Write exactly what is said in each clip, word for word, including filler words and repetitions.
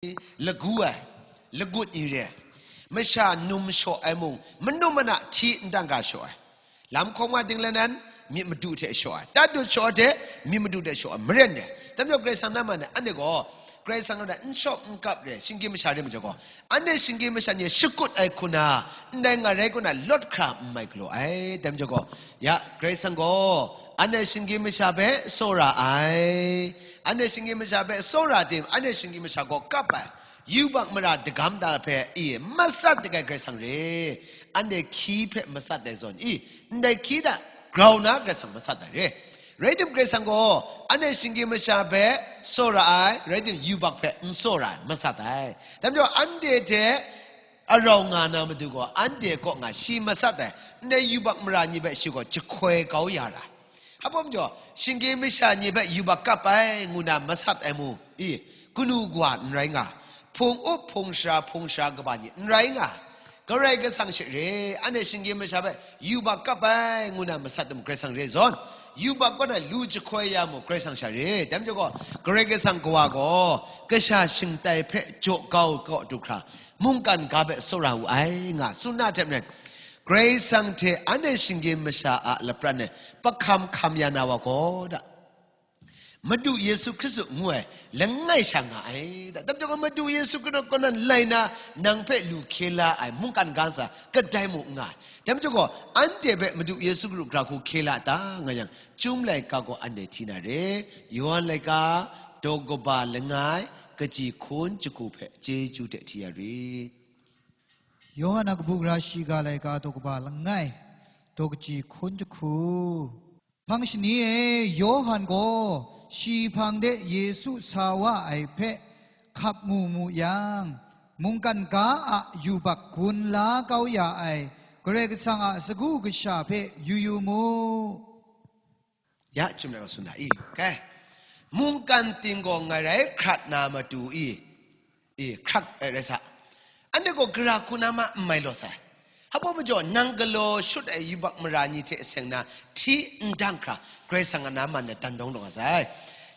lagu ai, lagut ni re ai, masha num shaw ai mung, manum mana hti n dang ga shaw ai, lam hkawng wa dinglen nan, myit madu hte shaw ai, tat dut shaw ai hte, myit madu hte shaw ai, maren re. Dai majaw, Karai Kasang na ma na, anhte gaw, Karai Kasang na n shawp n kap re, shinggyim masha re majaw gaw, anhte shinggyim masha ni shakut ai hku na, ndai nga rai kaw na, lawt hkra n mai galaw ai. Dai majaw gaw, ya, Karai Kasang gaw, anhte shinggyim masha hpe tsawra ai. Anhte shinggyim masha hpe tsawra tim, anhte shinggyim masha gaw kap ai. Yubak mara dagam da hpe, i, matsat ai Karai Kasang re. Anhte hkyi hpe matsat ai zawn, i, ndai hkyi hta grau na Karai Kasang matsat ai re. Rai tim, Karai Kasang gaw, anhte shinggyim masha hpe tsawra ai, rai tim, yubak hpe n tsawra ai, matsat ai. Dai majaw, anhte hte arau nga na matu gaw, anhte kaw nga shi matsat ai, ndai yubak mara ni hpe shi gaw jahkoi kau ya ra ai. Hpa majaw, shinggyim masha ni hpe yubak kap ai ngu na matsat ai mu, i, kanu kawa n rai nga, hpung up hpung shara hpung shara kaba ni n rai nga, Karai Kasang she re, anhte shinggyim masha hpe yubak kap ai ngu na matsat ai mu Karai Kasang re zawn, yubak kaw na lu jahkoi ya mu Karai Kasang sha re. Dai majaw gaw, Karai Kasang Kawa gaw, kasha shingtai hpe jaw kau kaw du hkra, mungkan ga hpe tsawra wu ai, nga tsun na hte maren, Karai Kasang hte anhte shinggyim masha a lapran e pahkam hkam ya na wa gaw da, Madu Yesu Hkristu ngu ai langai sha nga ai da. Dai majaw gaw, Madu Yesu Hkristu kaw nan lai na, nang hpe lu hkye la ai mungkan ga ntsa kadai mung n nga ai. Dai majaw gaw, anhte hpe Madu Yesu Hkristu gara hku hkye la ta nga yang, Chyum laika gaw anhte hti na re. Yawhan laika, daw kaba langai, kaji hkun jahku hpe chyeju hte hti ya re. Yawhan a kabu gara shiga laika daw kaba langai, daw kaji hkun jahku. Hpang shani e, Yawhan gaw shi hpang de Yesu sa wa ai hpe hkap mu mu yang, mungkan ga a yubak gun la kau ya ai Karai Kasang a sagu kasha hpe yu yu mu. Ya, Chyum laika tsun na i, kai, mungkan ting gaw ngarai hkrat na matu i, i, hkrat, eh, rai sa. Anhte gaw gara hku na ma n mai law sai. Hpa majaw, nang galaw shut ai yubak mara ni hte seng na hti n dang hkra, Karai Kasang a na man na dan dawng dawng a sai.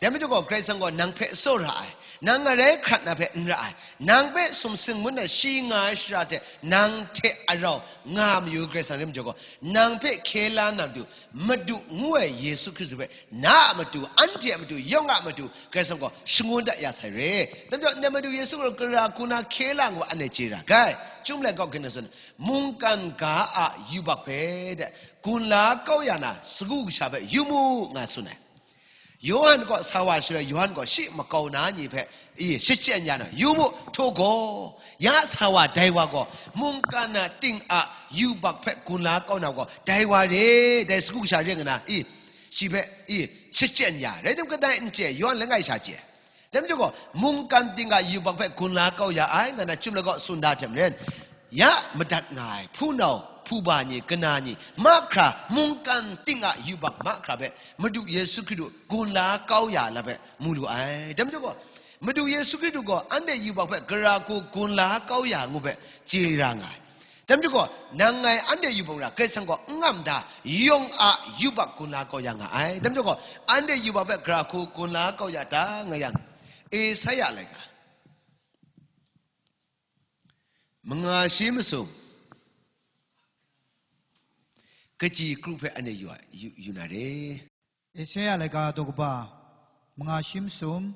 Dai majaw gaw, Karai Kasang gaw nang hpe tsawra ai, nang ngarai hkrat na hpe n ra ai, nang hpe sumsing ngut na shi nga ai shara hte nang hte arau nga mayu Karai Kasang rai majaw gaw, nang hpe hkye la na matu, Madu ngu ai Yesu Hkristu hpe na a matu, anhte a matu, yawng a matu, Karai Kasang gaw shangun dat ya sai re. Dai majaw, ndai Madu Yesu gaw gara hku na hkye la ngu anhte chye ra ai. Chyum laika gaw kaning tsun, mungkan ga a yubak hpe de, gun la kau ya na sagu kasha hpe yu mu, nga tsun ai. Yawhan kaw sa wa shaloi, Yawhan gaw shi makau na ni hpe, i, shachyen ya na, yu mu, htaw gaw, ya sa wa dai wa gaw, mungkan a ting a yubak hpe gun la kau na gaw, dai wa re, dai sagu kasha re nga na, i, shi hpe, i, shachyen ya. Rai tim, kadai n chye, Yawhan langai sha chye. Dai majaw gaw, mungkan ting a yubak hpe gun la kau ya ai, nga na Chyum laika gaw tsun da hte maren, ya madat nga ai hpunau, hpuba ni, kana ni, mahkra, mungkan ting a yubak mahkra hpe Madu Yesu Hkristu gun la kau ya lam hpe mu lu ai. Dai majaw gaw, Madu Yesu Hkristu gaw anhte yubak hpe gara hku gun la kau ya ngu hpe chye ra nga ai. Dai majaw gaw, nang ngai anhte yubak ra Karai Kasang gaw n ngam da, yawng a yubak gun la kau ya nga ai. Dai majaw gaw, anhte yubak hpe gara hku gun la kau ya ta nga yang, Esaia laika manga shi masum kaji kru hpe anhte yu, yu, yu na re. Esaia laika daw kaba manga shi masum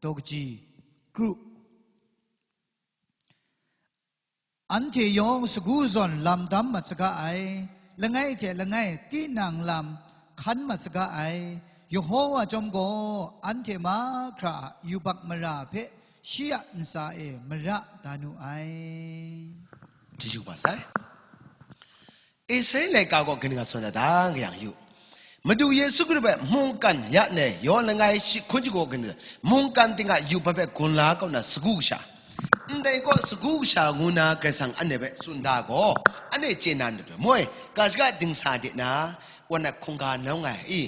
daw kaji kru. Anhte yawng sagu zawn lam dam mat saga ai, langai hte langai tinang lam hkan mat saga ai, Yehova chyawm gaw anhte mahkra a yubak mara hpe shi a ntsa e mara da nu ai. Chyeju kaba sai. Esaia laika gaw kaning a tsun ai ta nga yang yu. Madu Yesu Hkristu hpe mungkan ya ne, Yawhan langai shi hkun jahku gaw kaning, mungkan ting a yubak hpe gun la kau na sagu kasha. Ndai gaw sagu kasha ngu na Karai Kasang anhte hpe tsun da gaw, anhte chye na ndai moi, ga shaga dingsa de na, wan na hkungga nawng ai, i,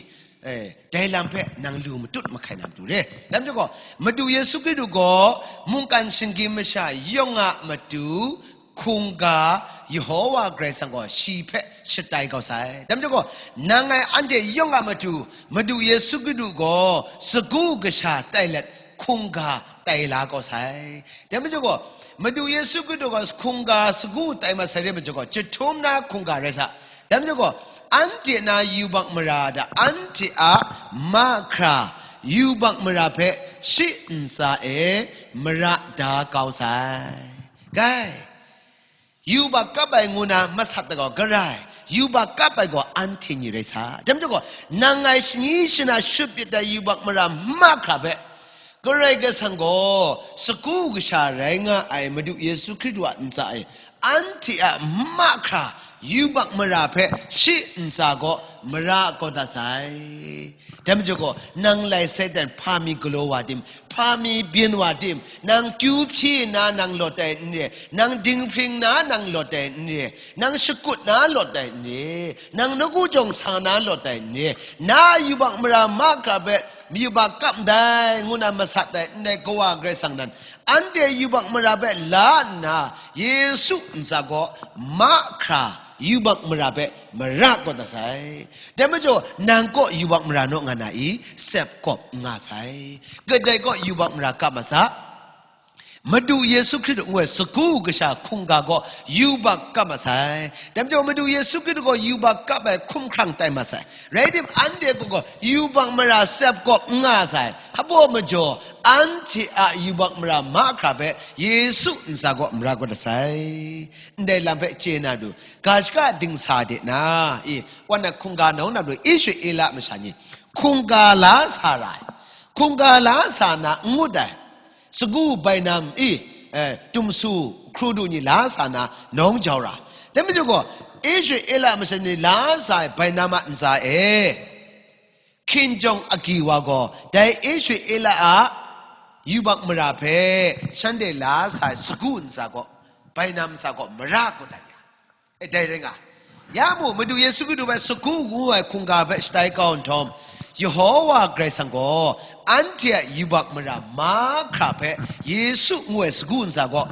eh, dai lam hpe nang lu matut mahkai na matu re. Dai majaw gaw, Madu Yesu Hkristu gaw mungkan shinggyim masha yawng a matu hkungga Yehova Karai Kasang gaw shi hpe shatai kau sai. Dai majaw gaw, nang ngai anhte yawng a matu Madu Yesu Hkristu gaw sagu kasha tai let, hkungga tai la kau sai. Dai majaw gaw, Madu Yesu Hkristu gaw hkungga sagu tai mat sai re majaw gaw, jahtum na hkungga rai sa. Dai majaw gaw, anhte na yubak mara da, anhte a mahkra yubak mara hpe shi ntsa e mara da kau sai. Gai, yubak kap ai ngu na masat gaw garai, yubak kap ai gaw anhte ni rai sa. Dai majaw gaw, nang ngai shani shana shut pit ai yubak mara mahkra hpe, Karai Kasang gaw sagu kasha rai nga ai Madu Yesu Hkristu a ntsa e, anhte a mahkra yubak mara hpe shi ntsa gaw mara kau dat sai. Dai majaw gaw, nang lai sai dan hpa mi galaw wa tim, hpa mi byin wa tim, nang kyu hpyi nna nang lawt ai n re, nang dinghpring nna nang lawt ai n re, nang shakut nna lawt ai n re, nang nagu jawng sa nna lawt ai n re, na yubak mara mahkra hpe yubak kap ndai ngu na masat ai ndai Kawa Karai Kasang nan, anhte yubak mara hpe la nna, Yesu ntsa gaw mahkra yubak mara hpe mara kau dat sai. Dai majaw, nang kaw yubak mara naw nga na i? Sep kawp n nga sai. Kadai kaw yubak mara kap ma sa? Madu Yesu Hkristu ngu ai sagu kasha hkungga gaw yubak kap ma sai. Dai majaw, Madu Yesu Hkristu gaw yubak kap ai hkumhkrang tai ma sai. Rai tim, anhte gaw yubak mara sep kawp n nga sai. Hpa baw majaw, anhte a yubak mara mahkra hpe Yesu ntsa gaw mara kau dat sai. Ndai lam hpe chye na du, ga shaka dingsa de na, i, wan na hkungga nawng na du, Ishwe-ela masha ni hkungga la sa ra ai. Hkungga la sa na n ngut ai. Sagu, bainam, i, eh, tumsu, hkru du ni la sa na nawng jau ra. Dai majaw gaw, Ishwe-ela masha ni la sa ai bainam a ntsa e, hkinjawng agyi wa gaw, dai Ishwe-ela a yubak mara hpe shanhte la sa ai sagu ntsa gaw, bainam ntsa gaw mara kau dat ya. E, dai rai nga. Ya mu, Madu Yesu Hkristu hpe sagu ngu ai hkungga hpe shatai kau nhtawm, Yehowa Karai Kasang gaw anhte a yubak mara mahkra hpe Yesu ngu ai sagu ntsa gaw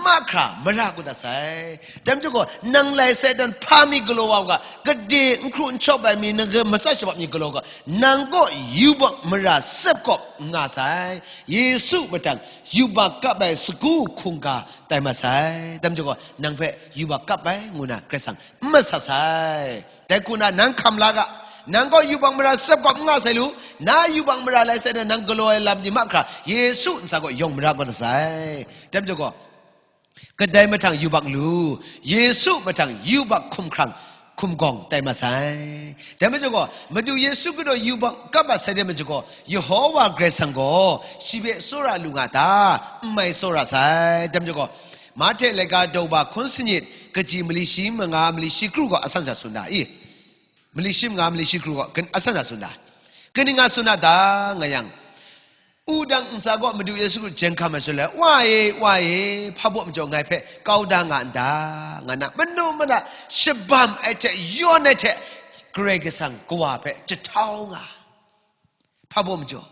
mahkra mara kau dat sai. Dai majaw gaw, nang lai sai dan hpa mi galaw wa u ga, gade n hkru n shawp ai mi, nang ga matsat shabap mi galaw ga, nang kaw yubak mara sep kawp n nga sai. Yesu matang yubak kap ai sagu hkungga tai mat sai. Dai majaw gaw, nang hpe yubak kap ai ngu na Karai Kasang n masat sai. Dai hku na nang hkam la ga, nang gaw yubak mara sep kawp n nga sai lu, na yubak mara lai sai na nang galaw ai lam ni mahkra, Yesu ntsa gaw yawng mara kau dat sai. Dai majaw gaw, kadai mahtang yubak lu, Yesu mahtang yubak hkumhkrang, hkumgawng tai mat sai. Dai majaw gaw, Madu Yesu Hkristu yubak kap mat sai dai majaw gaw, Yehowa Karai Kasang gaw shi hpe tsawra lu nga ta? N mai tsawra sai. Dai majaw gaw, Mahte laika daw ba hkun sanit, kaji mali shi manga, mali shi kru gaw asan sha tsun da i? Mali shi manga, mali shi kru gaw kan-, asan sha tsun da. Kaning nga tsun da ta nga yang, wudang ntsa gaw Madu Yesu Hkristu jen hkam ai shaloi, "Wa e, Wa e, hpa baw majaw ngai hpe kau da nga n da?" nga na, manu mana shabam ai hte yawn ai hte Karai Kasang Kawa hpe jahtau nga. Hpa baw majaw,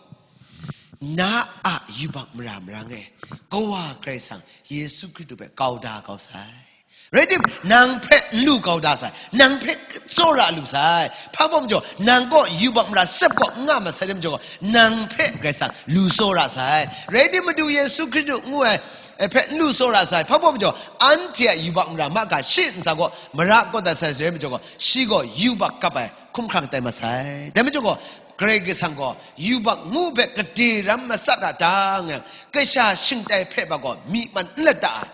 na a yubak mara marang e, Kawa Karai Kasang Yesu Hkristu hpe kau da kau sai. Rai tim, nang hpe n lu kau da sai, nang hpe tsawra lu sai. Hpa baw majaw, nang kaw yubak mara sep kaw n nga mat sai dai majaw gaw, nang hpe Karai Kasang lu tsawra sai. Rai tim, Madu Yesu Hkristu ngu ai, eh, hpe n lu tsawra sai. Hpa baw majaw, anhte a yubak mara mahkra shi ntsa gaw mara kau dat sai, sai dai majaw gaw, shi gaw yubak kap ai hkumhkrang tai mat sai. Dai majaw gaw, Karai Kasang gaw yubak ngu hpe gade ram matsat a ta nga yang, kasha shingtai hpe ba gaw myi man n lata ai,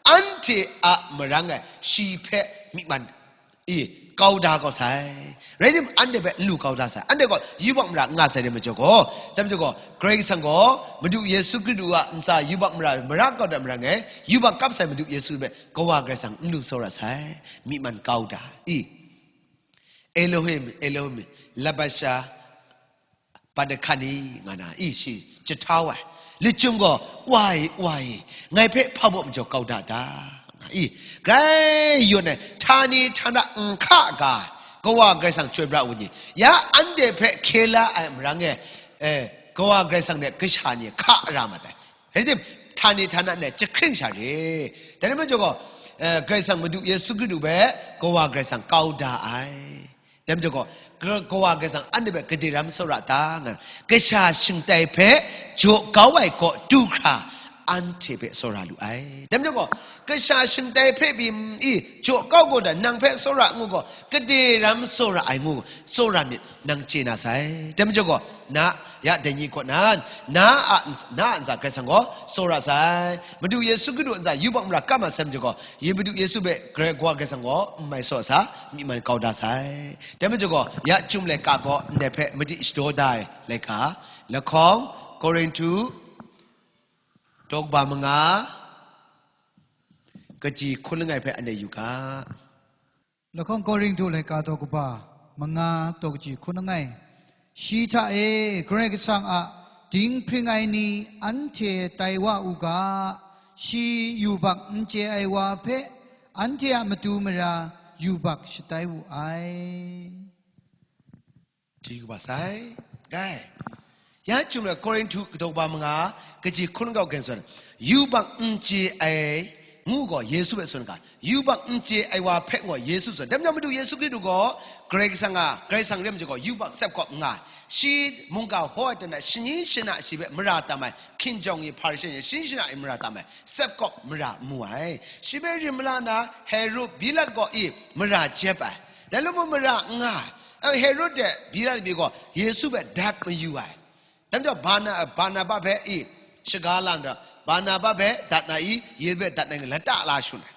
anhte a marang e shi hpe myi man i kau da kau sai. Rai tim, anhte hpe n lu kau da sai, anhte gaw yubak mara n nga sai dai majaw gaw, dai majaw gaw, Karai Kasang gaw Madu Yesu Hkristu a ntsa yubak mara, mara kau dat marang e, yubak kap sai Madu Yesu hpe Kawa Karai Kasang n lu tsawra sai, myi man kau da i. Elohim, Elohim, lama sabakhtani nga na, i, shi jahtau ai. Lachyum gaw, "Wa e, Wa e, ngai hpe hpa baw majaw kau da ta?" nga i. Grai yawn ai, htani htana n hka ga ai, Kawa Karai Kasang chyoi pra ai ni, ya anhte hpe hkye la ai marang e, eh, Kawa Karai Kasang hte kasha ni hka ra mat ai. Rai tim, htani htana ndai jahkring sha re. Dai rai majaw gaw, eh, Karai Kasang Madu Yesu Hkristu hpe Kawa Karai Kasang kau da ai. Dai majaw gaw, Kawa Karai Kasang anhte hpe gade ram tsawra ta nga, kasha shingtai hpe jaw kau ai kaw du hkra, anhte hpe tsawra lu ai. Dai majaw gaw, kasha shingtai hpe pyi, i, jaw kau gaw da, nang hpe tsawra ngu gaw, gade ram tsawra ai ngu, tsawra myit, nang chye na sai. Dai majaw gaw, na, ya dai ni kaw nan, na a, na a ntsa Karai Kasang gaw tsawra sai. Madu Yesu Hkristu a ntsa yubak mara kam a sai majaw gaw, Madu Yesu hpe Karai Kawa Karai Kasang gaw n mai tsaw sa, myi man kau da sai. Dai majaw gaw, ya chyum laika gaw ndai hpe madi shadaw da ai laika, lahkawng Korinhtu, daw kaba manga, kaji hkun langai hpe anhte yu ga. Lahkawng Korinhtu laika daw kaba manga, daw kaji hkun langai. Shi hta e, Karai Kasang a dinghpring ai ni anhte tai wa u ga, shi yubak n chye ai wa hpe anhte a matu mara yubak shatai wu ai. Chyu kaba sai, gai. Ya chyum ai Korinhtu daw kaba manga, kaji hkun kau gen tsun, yubak n chye ai ngu gaw Yesu hpe tsun ga, yubak n chye ai wa hpe gaw Yesu tsun. Dai majaw Madu Yesu Hkristu gaw Karai Kasang a, Karai Kasang re majaw gaw, yubak tsep kawp n nga ai. Shi mungga hkaw ai hta na, shani shana shi hpe mara tam ai, hkinjawng ni, Hparishe ni, shani shana ni mara tam ai, tsep kawp mara n mu ai. Shi hpe rim mala na, Herod, Pilat gaw i mara jep ai. Dai lamu mara n nga ai. Herod de Pilat pyi gaw Yesu hpe dat mayu ai. Dai majaw Barna-, Barnaba hpe i shaga lam da, Barnaba hpe dat na i, Yesu hpe dat na i, lata la shun ai.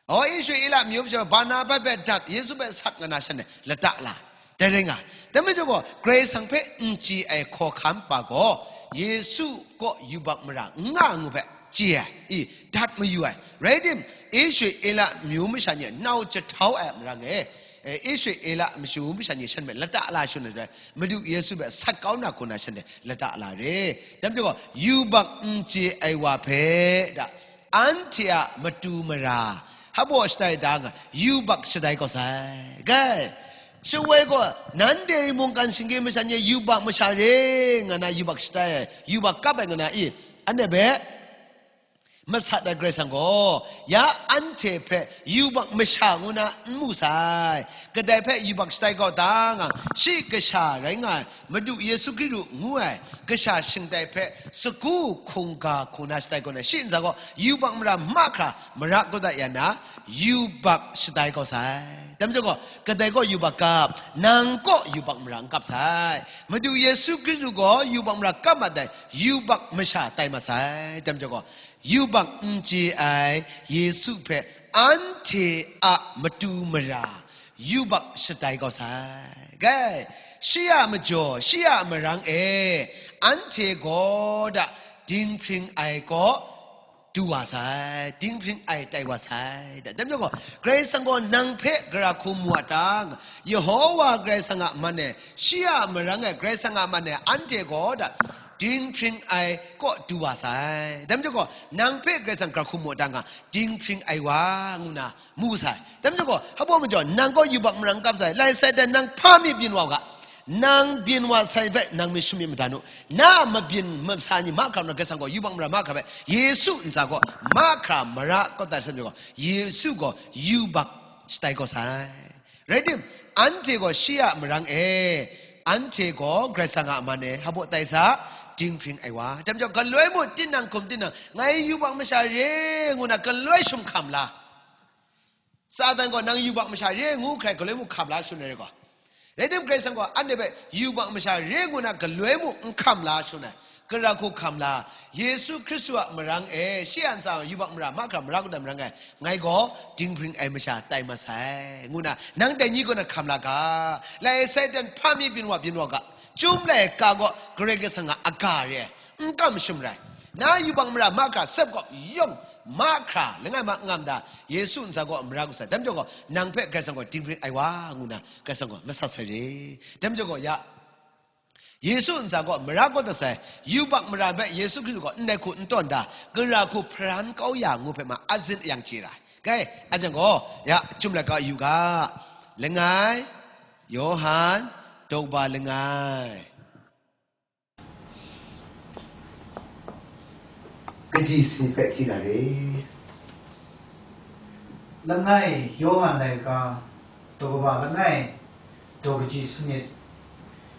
Aw, Ishwe-ela myu masha Barnaba hpe dat, Yesu hpe sat nga na shanhte lata la. Dai rai nga. Dai majaw gaw, Karai Kasang hpe n chye ai hkawhkam pa gaw, Yesu kaw yubak mara n nga ngu hpe chye ai, i, dat mayu ai. Rai tim, Ishwe-ela myu masha ni nau jahtau ai a marang e, e, Ishwe-ela myu masha ni shan hpe lata la shun ai, Madu Yesu hpe sat kau na hku na shanhte lata la re. Dai majaw gaw, yubak n chye ai wa hpe da, anhte a matu mara, hpaw shatai da nga, yubak shatai kau sai. Gai, shawoi gaw, nanhte mungkan shinggyim masha ni yubak masha re nga na yubak shatai ai, yubak kap ai nga na i, anhte hpe masat ai Karai Kasang gaw, ya anhte hpe yubak masha ngu na n mu sai. Kadai hpe yubak shatai kau da nga, shi kasha rai nga ai, Madu Yesu Hkristu ngu ai kasha shingtai hpe sagu hkungga hku na shatai kau na, shi ntsa gaw yubak mara mahkra mara kau da ya na, yubak shatai kau sai. Dai majaw gaw, kadai gaw yubak kap, nang kaw yubak mara n kap sai. Madu Yesu Hkristu gaw yubak mara kap mat ai, yubak masha tai mat sai. Dai majaw gaw, yubak n chye ai Yesu hpe anhte a matu mara yubak shatai kau sai. Gai, shi a majaw, shi a marang e, anhte gaw da dinghpring ai kaw du wa sai, dinghpring ai tai wa sai. Da, dai majaw gaw, Karai Kasang gaw nang hpe gara hku mu a ta? Yehowa Karai Kasang a man e, shi a marang e, Karai Kasang a man e, anhte gaw da dinghpring ai kaw du wa sai. Dai majaw gaw, nang hpe Karai Kasang gara hku mu a ta nga, dinghpring ai wa ngu na mu sai. Dai majaw gaw, hpaw majaw, nang gaw yubak mara n kap sai, lai sai dan nang hpa mi byin wa u ga. Nang byin wa sai hpe, nang myit shu myit madan u. Na mabyin masa ni mahkra nna Karai Kasang gaw yubak mara mahkra hpe, Yesu ntsa gaw mahkra mara kau dat sai majaw gaw, Yesu gaw yubak shatai kau sai. Rai tim, anhte gaw shi a marang e, anhte gaw Karai Kasang a man e, hpaw tai sa, dinghpring ai wa. Dai majaw, galoi mung tinang hkum tinang, ngai yubak masha re ngu na galoi shum hkam la. Satan gaw nang yubak masha re ngu hkrai galoi mung hkam la shun ai rai gaw. Rai tim, Karai Kasang gaw anhte hpe yubak masha re ngu na galoi mung n hkam la shun ai. Gara hku hkam la, Yesu Hkristu a marang e, shi a ntsa yubak mara mahkra mara kau dat marang e, ngai gaw dinghpring ai masha tai mat sai, ngu na, nang dai ni kaw na hkam la ga. Lai sai dan hpa mi byin wa byin wa ga. Chyum laika gaw Karai Kasang a aga re ai, n kam shum rai. Na yubak mara mahkra sep gaw yawng mahkra langai ma ngam da, Yesu ntsa gaw mara kau sai. Dai majaw gaw, nang hpe Karai Kasang gaw dinghpring ai wa, ngu na Karai Kasang gaw masat sai re. Dai majaw gaw, ya, Yesu ntsa gaw mara kau dat sai, yubak mara hpe Yesu Hkristu gaw ndai hku n tawn da, gara hku hparan kau ya ngu hpe ma azin ayang chye ra ai. Gai, a jang gaw, ya, Chyum laika yu ga, langai, Yawhan, daw kaba langai. Kaji si hpe chye na re. Langai, Yawhan laika, daw kaba langai. Daw kaji sanit.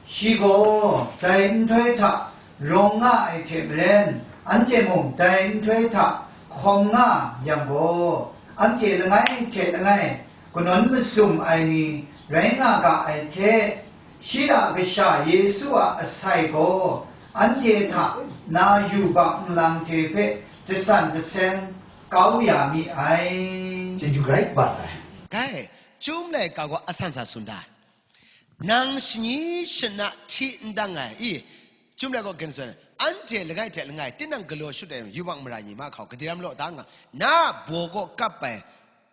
Shi gaw dai nhtoi hta rawng nga ai hte maren, anhte mung dai nhtoi hta hkawm nga yang gaw, anhte langai hte langai kanawn mazum ai ni rai nga ga ai hte, shi a Kasha Yesu a asai gaw anhte hta na yubak nlang hte hpe jasan jaseng kau ya mi ai. Chyeju grai kaba sai. Kai, Chyum laika gaw asan sa tsun da. Nang shani shana hti n dang ai, i, Chyum laika gaw gen tsun, anhte langai hte langai, tinang galaw shut ai yubak mara ni mahkra gaw, gade ram law da nga, na baw kaw kap ai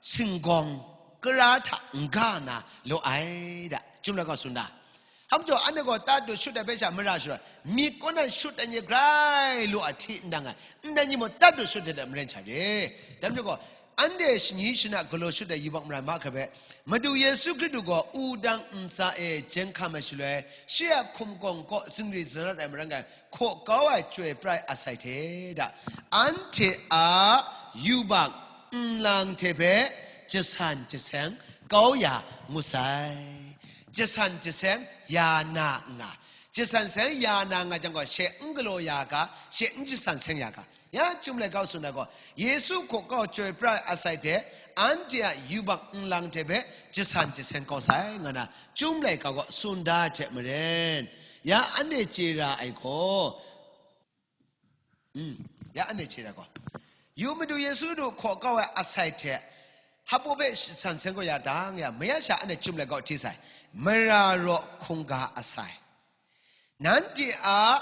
singgawng kara hta n ga na law ai da, Chyum laika gaw tsun da. Hpa majaw, anhte gaw ta dut shut ai hpe sha mara shut ai, myit kaw nan shut ai ni grai law ai hti n dang ai, ndai ni mung ta dut shut ai hte maren sha re. Dai majaw gaw, anhte shani shana galaw shut ai yubak mara mahkra hpe, Madu Yesu Hkristu gaw wudang ntsa e jen hkam ai shaloi, shi a hkum kawng kaw zingri zarat ai marang e, hkaw kau ai chyoi pra ai asai hte da, anhte a yubak nlang hte hpe jasan jaseng kau ya ngut sai. Jasan jaseng ya na n nga. Jasan jaseng ya na nga jang gaw, she n galaw ya ga, she n jasan seng ya ga. Ya Chyum laika gaw tsun ai gaw, Yesu hkaw kau chyoi pra ai asai hte, anhte a yubak nlang hte hpe jasan jaseng kau sai, nga na Chyum laika gaw tsun da ai hte maren, ya anhte chye ra ai gaw, mm, ya anhte chye ra gaw, yu Madu Yesu du hkaw kau ai asai hte, hpa baw hpe jasan seng kau ya dang ya, maya sha anhte Chyum laika gaw hti sai, mara raw hkungga asai. Nanhte a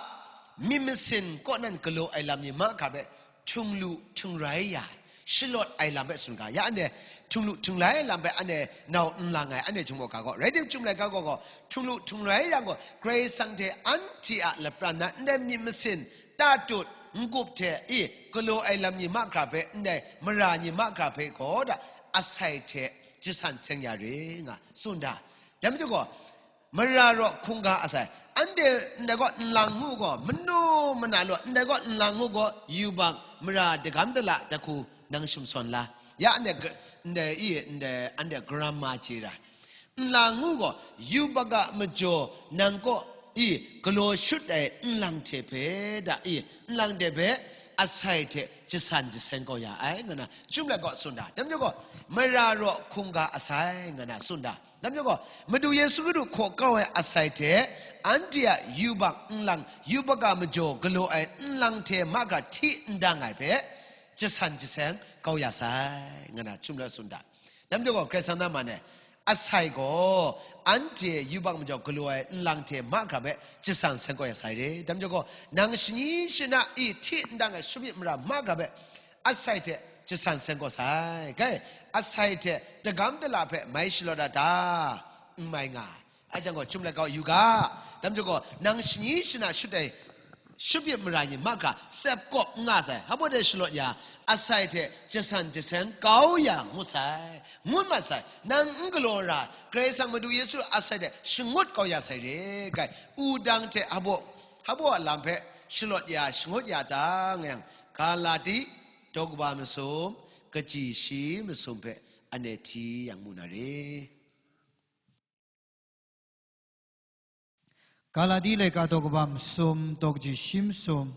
myit masin kaw nan galaw ai lam ni mahkra hpe htung lu htung rai ya, shalawt ai lam hpe tsun ga, ya anhte htung lu htung rai ai lam hpe anhte nau n lang ai, anhte Chyum laika gaw, rai tim, Chyum laika gaw, gaw, htung lu htung rai yang gaw, Karai Kasang hte anhte a lapran na ndai myit masin, tatut, n-gup hte, i, galaw ai lam ni mahkra hpe, ndai mara ni mahkra hpe gaw da, asai hte jasan seng ya re nga, tsun da. Dai majaw gaw, mara raw hkungga asai. Anhte ndai gaw nlang ngu gaw, manu mana law, ndai gaw nlang ngu gaw, yubak mara dagam dala dahku nang shim sawn la. Ya anhte gr-, ndai i, ndai anhte grama chye ra. Nlang ngu gaw, yubak a majaw nang kaw i galaw shut ai nlang hte hpe da i, nlang hte hpe asai hte jasan jaseng kau ya ai, nga na Chyum laika gaw tsun da. Dai majaw gaw, mara raw hkungga asai, nga na tsun da. Dai majaw gaw, Madu Yesu Hkristu hkaw kau ai asai hte, anhte a yubak nlang, yubak a majaw galaw ai nlang hte mahkra hti n dang ai hpe, jasan jaseng kau ya sai, nga na Chyum laika gaw tsun da. Dai majaw gaw, Karai Kasang na man e, asai gaw, anhte yubak majaw galaw ai nlang hte mahkra hpe jasan seng kau ya sai re. Dai majaw gaw, nang shani shana i hti n dang ai sumyit mara mahkra hpe, asai hte jasan seng kau sai. Kai, asai hte dagam dala hpe mai shalawt a ta? N mai nga ai. A jang gaw, Chyum laika gaw yu ga. Dai majaw gaw, nang shani shana shut ai sumyit mara ni mahkra, tsep kawp n nga sai. Hpa baw de shalawt ya, asai hte jasan jaseng kau ya ngut sai, ngut mat sai. Nang n galaw ra, Karai Kasang Madu Yesu asai hte shangut kau ya sai re. Kai, wudang hte hpa baw, hpa baw a lam hpe shalawt ya, shangut ya ta nga yang, Galati daw kaba masum, kaji shi masum hpe anhte hti yang mu na re. Galati laika daw kaba masum, daw kaji shi masum,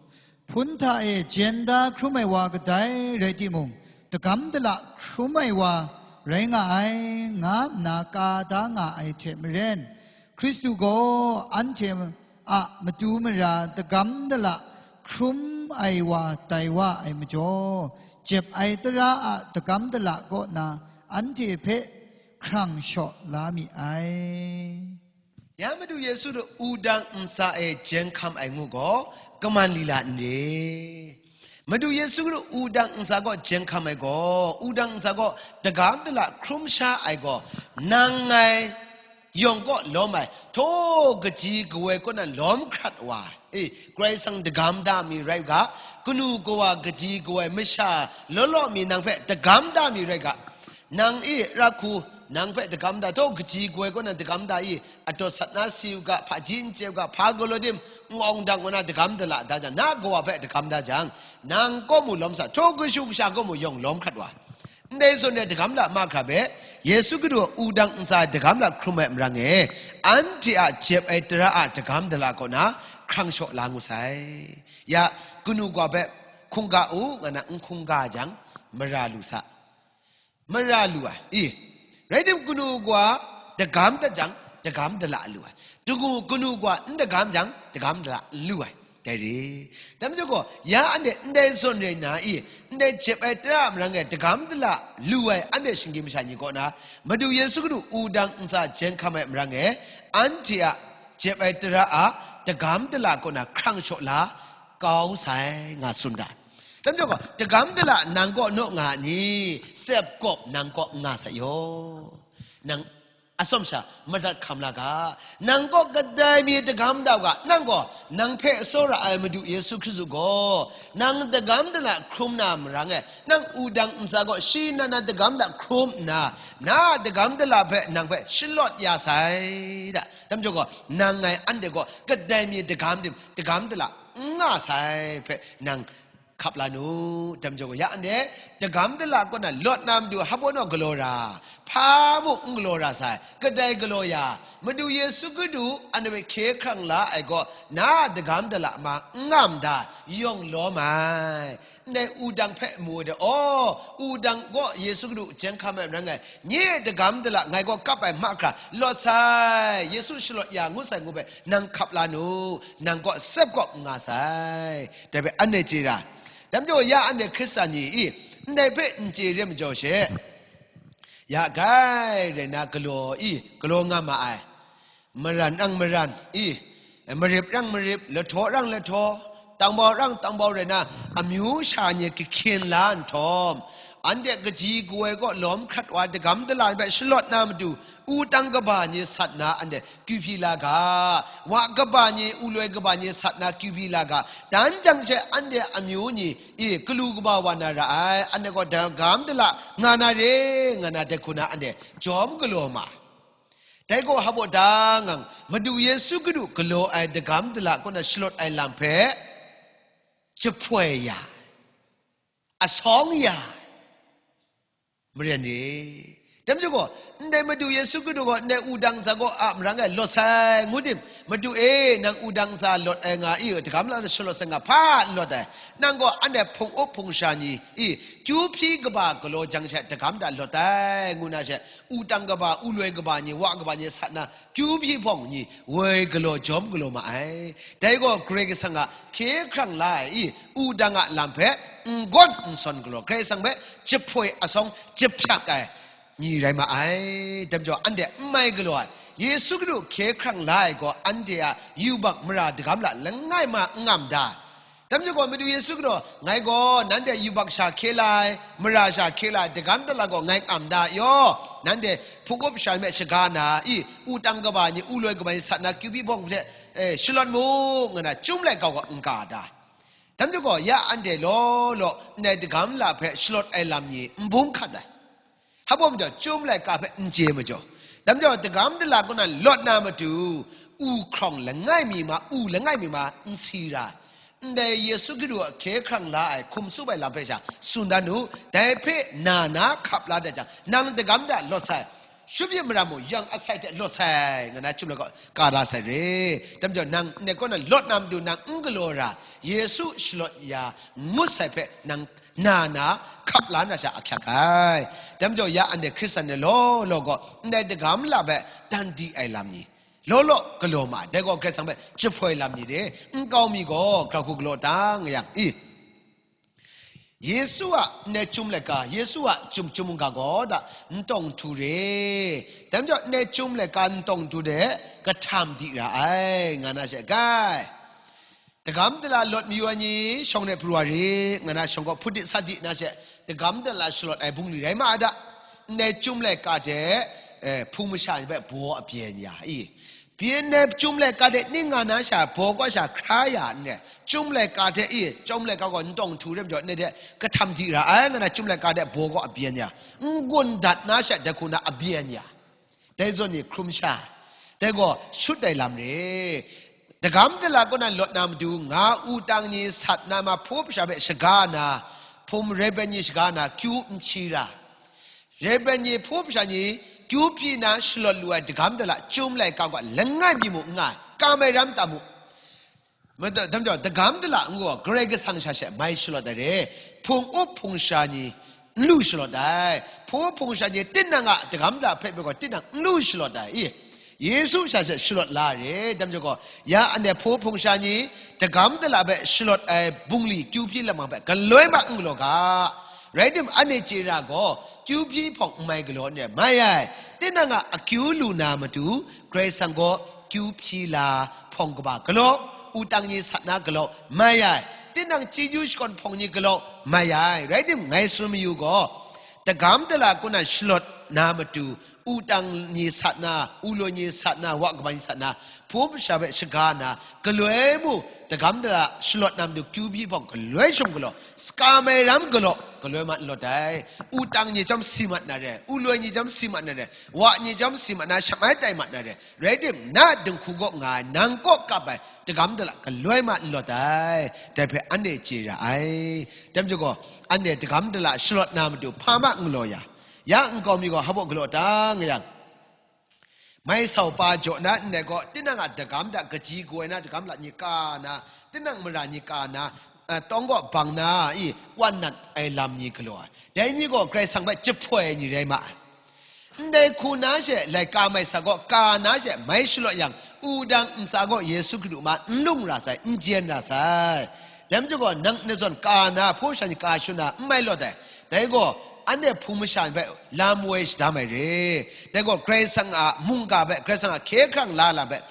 hpun hta e jen da hkrum ai wa kadai rai timung, dagam dala hkrum ai wa rai nga ai, nga nna ka da nga ai hte maren, Hkristu gaw anhte a matu mara dagam dala hkrum ai wa tai wa ai majaw, jep ai tara a dagam dala kaw na anhte hpe hkrang shaw la mi ai. Ya Madu Yesu hta wudang ntsa e jen hkam ai ngu gaw, kaman lila n re. Madu Yesu hta wudang ntsa gaw jen hkam ai gaw, wudang ntsa gaw dagam dala hkrum sha ai gaw, nang ngai yawng kaw lawm ai, htaw kaji kawoi kaw nan lawm hkrat wa, e, Karai Kasang dagam da mi rai u ga, kanu kawa kaji kawoi masha law law mi nang hpe dagam da mi rai ga, nang e ra hku, nang hpe dagam da, htaw kaji kawoi kaw nan dagam da i, ataw sat na si u ga, hpaji n chye u ga, hpa galaw dim, n-awng dang wa na dagam da la da jang, na kawa hpe dagam da jang, nang kaw mu lawm sa, htaw kashu kasha kaw mu yawng lawm hkrat wa. Ndai zawn rai dagam la mahkra hpe, Yesu Hkristu a wudang ntsa dagam la hkrum ai marang e, anhte a jep ai tara a dagam dala kaw na hkrang shaw la ngu sai. Ya, kanu kawa hpe hkungga u, nga na n hkungga jang, mara lu sa. Mara lu ai, i, rai tim, kanu kawa dagam dat jang, dagam dala lu ai. Dagu kanu kawa n dagam jang, dagam dala n lu ai. Dai re. Dai majaw gaw, ya anhte ndai zawn rai nna i, ndai jep ai tara a marang e dagam dala lu ai anhte shinggyim masha ni kaw na, Madu Yesu Hkristu wudang ntsa jen hkam ai marang e, anhte a jep ai tara a dagam dala kaw na hkrang shaw la kau sai, nga tsun ga. Dai majaw gaw, dagam dala nang kaw naw nga ai ni, tsep kawp nang kaw n nga sai yaw. Nang atsawm sha madat hkam la ga. Nang kaw kadai mi dagam da u ga, nang gaw, nang hpe tsawra ai Madu Yesu Hkristu gaw, nang dagam dala hkrum na marang e, nang wudang ntsa gaw shi nan na dagam dala hkrum nna, na a dagam dala hpe nang hpe shalawt ya sai da. Dai majaw gaw, nang ngai anhte gaw kadai mi dagam dim, dagam dala n nga sai hpe nang hkap la nu. Dai majaw gaw, ya anhte dagam dala kaw na lawt na matu hpa naw galaw ra, hpa mung n galaw ra sai, kadai galaw ya, Madu Yesu Hkristu anhte hpe hkye hkrang la ai gaw, na a dagam dala ma n nga mada, yawng lawm ai. Ndai wudang hpe mu ai de, aw, wudang gaw Yesu Hkristu jen hkam ai marang e, nye dagam dala ngai gaw kap ai mahkra lawt sai, Yesu shalawt ya ngut sai ngu hpe nang hkap la nu, nang kaw tsep kawp n nga sai. Dai hpe anhte chye ra. Dai majaw ya anhte Hkristan ni i, ndai hpe n chye re majaw she, ya grai rai na galaw i, galaw nga ma ai. Maran rang maran i, marip rang marip, lahtaw rang lahtaw, tangbau rang tangbau rai na, amyu sha ni kahkyin la nhtawm, anhte kaji kawoi kaw lawm hkrat wa dagam dala hpe shalawt na matu, wudang kaba ni sat na anhte kyu hpyi la ga, wa kaba ni, wuloi kaba ni sat na kyu hpyi la ga, dan jang she anhte amyu ni, i, galu kaba wa na ra ai, anhte gaw dagam dala nga na re, nga na dai hku na anhte jawm galaw ma ai. Dai gaw hpa baw da ngang, Madu Yesu Hkristu galaw ai dagam dala kaw na shalawt ai lam hpe jahpoi ya, asawng ya, maren re. Dai majaw gaw, ndai Madu Yesu Hkristu gaw ndai wudang ntsa gaw a marang e lawt sai ngu tim, Madu e, nang wudang ntsa lawt ai nga i, dagam la na shalawt sai nga hpa n lawt ai. Nang gaw anhte hpung up hpung sha ni i, kyu hpyi kaba galaw jang she dagam da lawt ai, ngu na she, wudang kaba, wuloi kaba ni, wa kaba ni sat na, kyu hpyi hpawng ni, woi galaw jawm galaw ma ai. Dai gaw Karai Kasang a hkye hkrang la ai i, wudang a lam hpe n gawn n sawn galaw, Karai Kasang hpe jahpoi asawng jahpyak ai ni rai ma ai. Dai majaw anhte n mai galaw ai, Yesu Hkristu hkye hkrang la ai gaw, anhte a yubak mara dagam la langai ma n ngam da. Dai majaw gaw, Madu Yesu gaw, ngai gaw nanhte yubak sha hkye la ai, mara sha hkye la ai, dagam dala gaw ngai ngam da yaw, nanhte hpung up sha me shaga na i, wudang kaba ni, wuloi kaba ni sat na kyu hpyi hpawng hte, eh, shalawt mu, nga na chyum laika gaw n ka da. Dai majaw gaw, ya anhte law law ndai dagam la hpe shalawt ai lam ni n bung hkat ai. Hpa baw majaw, chyum laika hpe n chye majaw, dai majaw, dagam dala kaw na lawt na matu, u hkrawng langai mi ma, u langai mi ma, n si ra. Ndai Yesu Hkristu a hkye hkrang la ai hkum tsup ai lam hpe sha tsun dan u, dai hpe na na hkap la dat jang, nang dagam da lawt sai, shut myit mara mung yang asai hte lawt sai, nga na chyum laika ka da sai re. Dai majaw, nang ndai kaw na lawt na matu nang n galaw ra, Yesu shalawt ya ngut sai hpe nang na na hkap la na sha ahkyak ai. Dai majaw, ya anhte Hkristan ni law law gaw, ndai dagam la hpe dan di ai lam ni, law law galaw ma ai. Dai gaw Karai Kasang hpe jahpoi lam ni de, n kau mi gaw, grau hku galaw ta nga yang, i, Yesu a ndai chyum laika, Yesu a chyum chyum mungga gaw da, n tawng htu re. Dai majaw, ndai chyum laika n tawng htu de, kahtam di ra ai, nga na she gai. Dagam dala lawt mayu ai ni, shawng de pru wa re, nga na shawng gaw hput di sat di na she, dagam dala shalawt ai bungli rai ma ai da. Ndai chyum laika hte, eh, hpung masha ni hpe baw a byen ya i. Byen ai chyum laika hte ning nga na sha, baw kaw sha hkra ya n re. Chyum laika hte i, chyum laika gaw n tawng htu re majaw, ndai hte kahtam di ra ai, nga na chyum laika hte baw kaw a byen ya. N gun dat na sha, dai hku na a byen ya. Dai zawn ni hkrum sha, dai gaw shut ai lam re. Dagam dala kaw na lawt na matu, nga wudang ni sat na ma hpung up sha hpe shaga na, hpung rai bai ni shaga na, kyu n hpyi ra. Reverend ni, hpaw masha ni, kyu hpyi na shalawt lu ai dagam dala chyum laika gaw langai mi mu n nga ai, ka mai ram ta mu. Mada, dam jaw, dagam dala ngu gaw, Karai Kasang sha she mai shalawt ai re, hpung up hpung sha ni n lu shalawt ai, hpaw hpung sha ni tinang a dagam dala hpe gaw tinang n lu shalawt ai, i, Yesu sha she shalawt la ai re, dam jaw gaw, ya anhte hpaw hpung sha ni dagam dala hpe shalawt ai bungli kyu hpyi lamang hpe galoi ma n galaw ga, rai tim, anhte chye ra gaw, kyu hpyi hpawng n mai galaw n re, mai ai, tinang a akyu lu na matu, Karai Kasang gaw kyu hpyi la hpawng kaba galaw, wudang ni sat na galaw, mai ai, tinang chyeju shakawn hpawng ni galaw, mai ai, rai tim, ngai tsun mayu gaw, dagam dala kaw na shalawt na matu, wudang ni sat na, wuloi ni sat na, wa kaba ni sat na, hpaw masha hpe shaga na, galoi mu, dagam dala shalawt na matu kyu hpyi hpawng galoi shum galaw, saka mai ram galaw, galoi ma n lawt ai. Wudang ni chyawm si mat na re, wuloi ni chyawm si mat na re, wa ni chyawm si mat na, shamai tai mat na re, rai tim, na dinghku gaw nga ai, nang kaw kap ai dagam dala galoi ma n lawt ai. Dai hpe anhte chye ra ai. Dai majaw gaw, anhte dagam dala shalawt na matu hpa ma n galaw ya, ya nkau mi gaw hpa baw galaw ta nga yang, mai sau pa jaw na ndai gaw, tinang a dagam da kaji kaw ai na dagam la ni ka na, tinang mara ni ka na, eh, tawng kaw bang na i wan nat ai lam ni galaw ai. Dai ni gaw Karai Kasang hpe jahpoi ai ni rai ma ai. Ndai hku na she laika mai sa gaw ka na she mai shalawt yang, wudang ntsa gaw Yesu Hkristu ma n lung ra sai, n jen ra sai. Dai majaw gaw, nang nat zawn ka na, hpaw masha ni ka shun na, n mai lawt ai. Dai gaw, anhte hpung masha ni hpe lam woi shadam ai re. Dai gaw, Karai Kasang a mungga hpe, Karai Kasang a hkye hkrang la lam hpe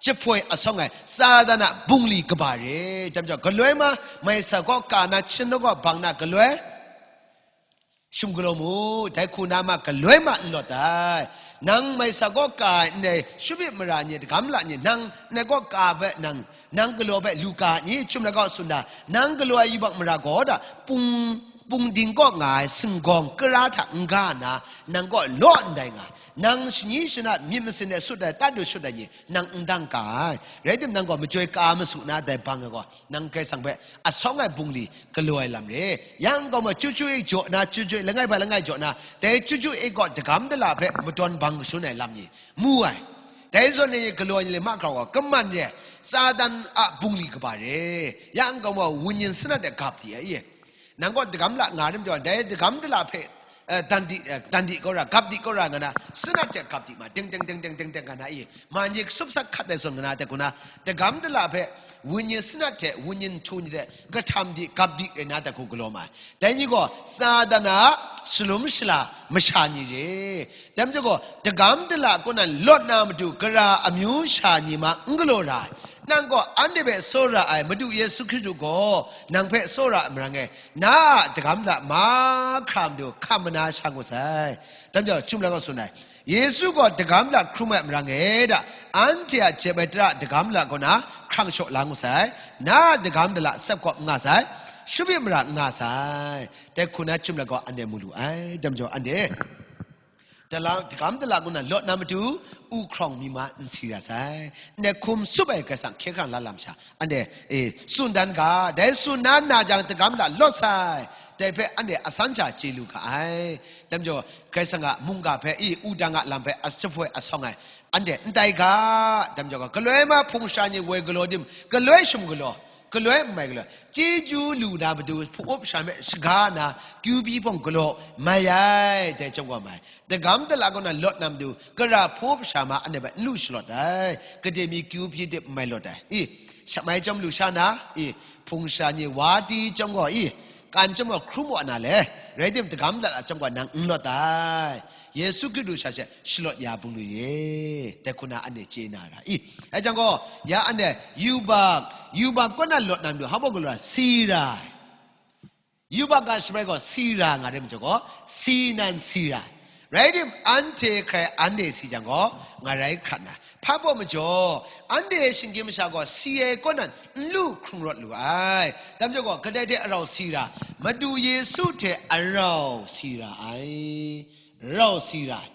jahpoi asawng ai Satan a bungli kaba re. Dai majaw, galoi ma, mai sa gaw ka na, hpung kaw bang na galoi, shum galaw mu, dai hku na ma galoi ma n lawt ai. Nang mai sa gaw ka ai ndai Shawpit mara ni, dagam la ni, nang, nang kaw ka hpe nang, nang galaw hpe lu ka ni, chyum laika tsun da, nang galaw ai yubak mara gaw da, pung, pungding kaw nga ai singgawng kara hta n ga na, nang kaw law ndai nga, nang shani shana myit masin de sut ai, tatu shut ai ni, nang n dang ka ai. Rai tim, nang gaw majoi ka masu na dai bang ai gaw, nang Karai Kasang hpe asawng ai bungli galaw ai lam re. Yang gaw ma, chyu chyu ik jaw na, chyu chyu ik langai ba langai jaw na, dai chyu chyu ik gaw dagam dala hpe madawn bang kashun ai lam ni mu ai. Dai zawn e galaw ai ni le mahkra gaw kaman re, Satan a bungli kaba re. Yang gaw ma, wunyin sanat de gap di ai, i. Nang gaw dagam la nga rim jaw, dai dagam dala hpe, eh, dan di, eh, dan di kaw ra, gap di kaw ra nga na, sanat hte gap di ma, deng deng deng deng deng deng nga na i, ma ni kasup sat hkat ai zawn nga na, dai hku na, dagam dala hpe, wunyin sanat hte, wunyin htu ni hte, kahtam di, gap di rai na, dai hku galaw ma ai. Dai ni gaw, Satan a shalum shala masha ni re. Dai majaw gaw, dagam dala kaw na lawt na matu, gara amyu sha ni ma n galaw ra ai. Nang gaw anhte hpe tsawra ai Madu Yesu Hkristu gaw nang hpe tsawra ai marang e, na a dagam dala mahkra matu hkam mana sha ngut sai. Dai majaw, chyum laika tsun ai, Yesu gaw dagam dala hkrum ai marang e da, anhte a jep ai tara dagam dala kaw na hkrang shaw la ngut sai. Na a dagam dala tsep kawp n nga sai, Shawpit mara n nga sai. Dai hku na chyum laika gaw anhte mu lu ai. Dai majaw, anhte dala, dagam dala kaw na lawt na matu, u hkrawng mi ma n si ra sai. Ndai hkum tsup ai Karai Kasang hkye hkrang la lam sha, anhte, e, tsun dan ga, dai tsun na na jang, dagam dala lawt sai. Dai hpe anhte asan sha chye lu ga ai. Dai majaw, Karai Kasang a mungga hpe, i, wudang a lam hpe, a, jahpoi asawng ai, anhte n tai ga. Dai majaw ga, galoi ma hpung sha ni woi galaw tim, galoi shum galaw, galoi n mai galaw, chyeju lu na matu, hpung up sha me shaga na, kyu byi hpawng galaw, mai ai, dai chyawm gaw mai. Dagam dala kaw na lawt na matu, gara hpaw masha ma anhte hpe n lu shalawt ai, gade mi kyu hpyi dip n mai lawt ai. I, shamai chyawm lu sha na, i, hpung sha ni wa di chyawm gaw, i, kan chyawm gaw hkrum wa na le, rai tim, dagam dala chyawm gaw nang n lawt ai. Yesu Hkristu sha she shalawt ya bungli re, dai hku na anhte chye na ra. I, dai jang gaw, ya anhte yubak, yubak kaw na lawt na matu, hpa baw galaw ra, si ra ai. Yubak ga shabrai gaw si ra nga re majaw gaw, si nan si ra ai. Rai tim, anhte hkrai anhte si jang gaw, nga rai hkrat na. Hpa baw majaw, anhte shinggyim masha gaw si ai kaw nan n lu hkrung rawt lu ai. Dai majaw gaw, kadai hte arau si ra? Madu Yesu hte arau si ra ai. Rau si ra ai.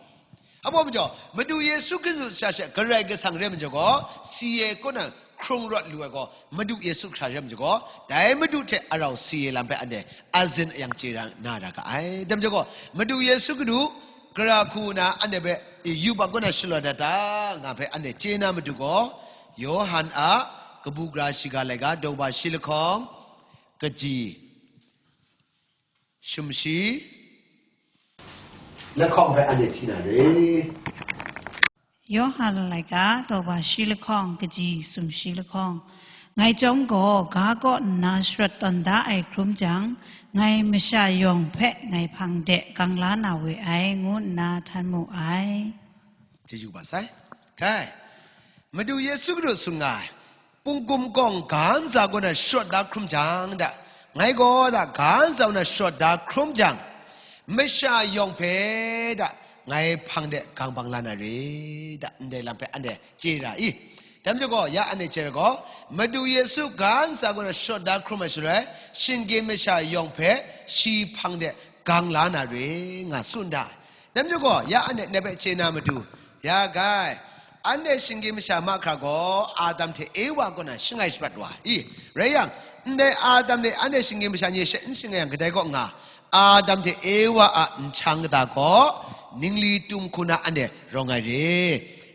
Hpa baw majaw, Madu Yesu Hkristu sha she Karai Kasang re majaw gaw, si ai kaw nan hkrung rawt lu ai gaw, Madu Yesu hkra rai majaw gaw, dai Madu hte a rau si ai lam hpe anhte azin ayang chye ra na ra ga ai. Dai majaw gaw, Madu Yesu Kadu gara hku na anhte hpe yubak kaw na shalawt dat ta nga hpe anhte chye na matu gaw, Yawhan a kabu gara shiga laika, daw ba shi lahkawng, kaji sumshi lahkawng hpe anhte hti na re. Yawhan laika, daw ba shi lahkawng, kaji sumshi lahkawng. Ngai chyawm gaw, ga kaw nna sharawt tawn da ai hkrum jang, ngai masha yawng hpe ngai hpang de gang la na we ai, ngu nna htan mu ai. Chyeju kaba sai. Kai. Madu Yesu Kadu tsun nga ai, pungkum kawng ga ntsa kaw na sharawt da hkrum jang da, ngai gaw da ga ntsa kaw na sharawt da hkrum jang, masha yawng hpe da ngai hpang de gang bang la na re da, ndai lam hpe anhte chye ra i? Dai majaw gaw, ya anhte chye ra gaw, Madu Yesu ga ntsa kaw na sharawt da hkrum ai shaloi, shinggyim masha yawng hpe shi hpang de gang la na re, nga tsun da. Dai majaw gaw, ya anhte ndai hpe chye na matu, ya gai, anhte shinggyim masha mahkra gaw Adam hte Ewa kaw na shangai shabat wa i? Rai yang, ndai Adam hte anhte shinggyim masha nye she n shangai yang, kadai kaw nga, Adam hte Ewa a nshang kata gaw ningli tum hku na anhte rawng ai re.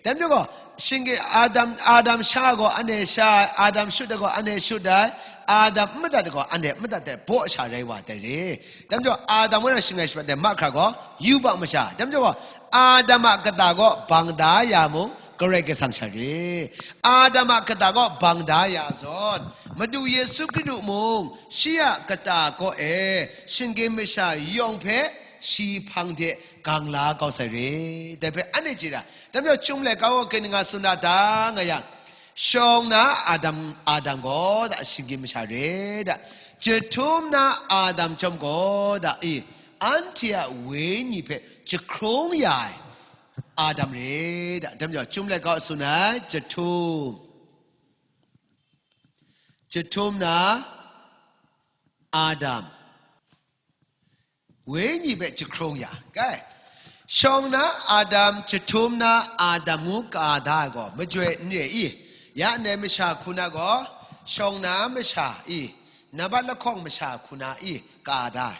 Dai majaw gaw, shinggyim Adam, Adam sha gaw anhte sha ai, Adam shut ai gaw anhte shut ai, Adam n madat ai gaw anhte n madat ai, baw sha rai wa dai re. Dai majaw, Adam kaw na shangai shabat ai mahkra gaw yubak masha. Dai majaw gaw, Adam a kata gaw bang da ya mung, Karai Kasang sha re. Adam a kata gaw bang da ya zawn, Madu Yesu Kadu mung shi a kata kaw e shinggyim masha yawng hpe shi hpang de gang la kau sai re. Dai hpe anhte chye ra. Dai majaw, Chyum laika gaw kaning nga tsun da ta nga yang, shawng na Adam, Adam gaw da shinggyim masha re da, jahtum na Adam chyawm gaw da i, anhte a wenyi hpe jahkrung ya ai Adam re da. Dai majaw, Chyum laika gaw tsun ai, jahtum, jahtum na Adam, wenyi hpe jahkrung ya, kai. Shawng na Adam, jahtum na Adam ngu ka da ai gaw majoi n re i? Ya ndai masha hku na gaw, shawng na masha i, nambat lahkawng masha hku na i, ka da ai.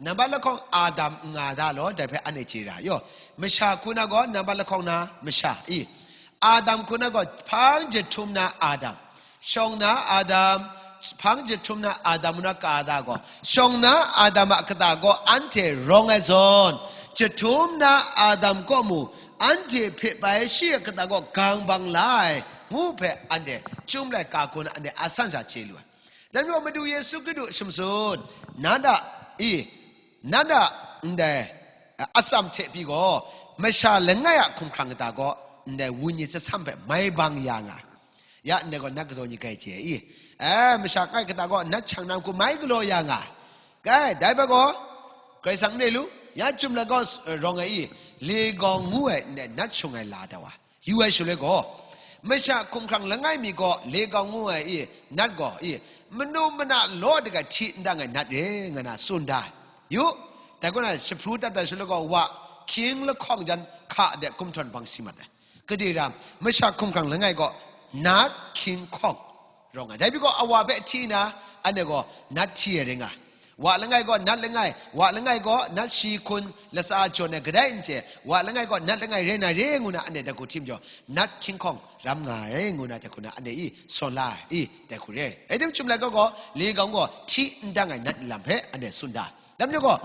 Nambat lahkawng Adam n nga da law, dai hpe anhte chye ra yaw. Masha hku na gaw, nambat lahkawng na masha i, Adam hku na gaw, hpang jahtum na Adam, shawng na Adam, hpang jahtum na Adam ngu na ka da gaw, shawng na Adam a kata gaw anhte rawng ai zawn, jahtum na Adam kaw mu anhte hpe bai shi a kata gaw gang bang la ai, ngu hpe anhte Chyum laika hku na anhte a san sha chye lu ai. Dai majaw, Madu Yesu Kadu shamsun, nat a, i, nat a ndai atsam hte pyi gaw, masha langai a hkumhkrang kata gaw ndai wenyi tsasam hpe mai bang ya nga ai. Ya ndai gaw nat galaw ni grai chye i? E, masha langai kata gaw nat shang na hku mai galaw ya nga ai. Kai, dai hpe gaw, Karai Kasang n re lu, ya Chyum laika gaw, e, rawng ai i? Legawng ngu ai ndai nat shung ai la da wa yu ai shaloi gaw, masha hkumhkrang langai mi gaw legawng ngu ai i, nat gaw i, manu mana law de ga hti n dang ai nat re, nga na tsun da. Yu, dai gaw na, shapru dat dat shaloi gaw, wa hkying lahkawng jan hka de kumhtawn bang si mat ai. Gade ram, masha hkumhkrang langai gaw nat hkying hkawng rawng ai. Dai pyi gaw, awa hpe hti na, anhte gaw nat hti ai rai nga ai. Wa langai gaw nat langai, wa langai gaw nat shi hkun latsa jawn ai kadai n chye, wa langai gaw nat langai rai na re ngu na anhte dai hku hti majaw, nat hkying hkawng ram nga ai ngu na dai hku na anhte i sawn la ai, i, dai hku re. Rai tim, Chyum laika gaw, legawng gaw hti n dang ai nat lam hpe anhte tsun da. Dai majaw gaw,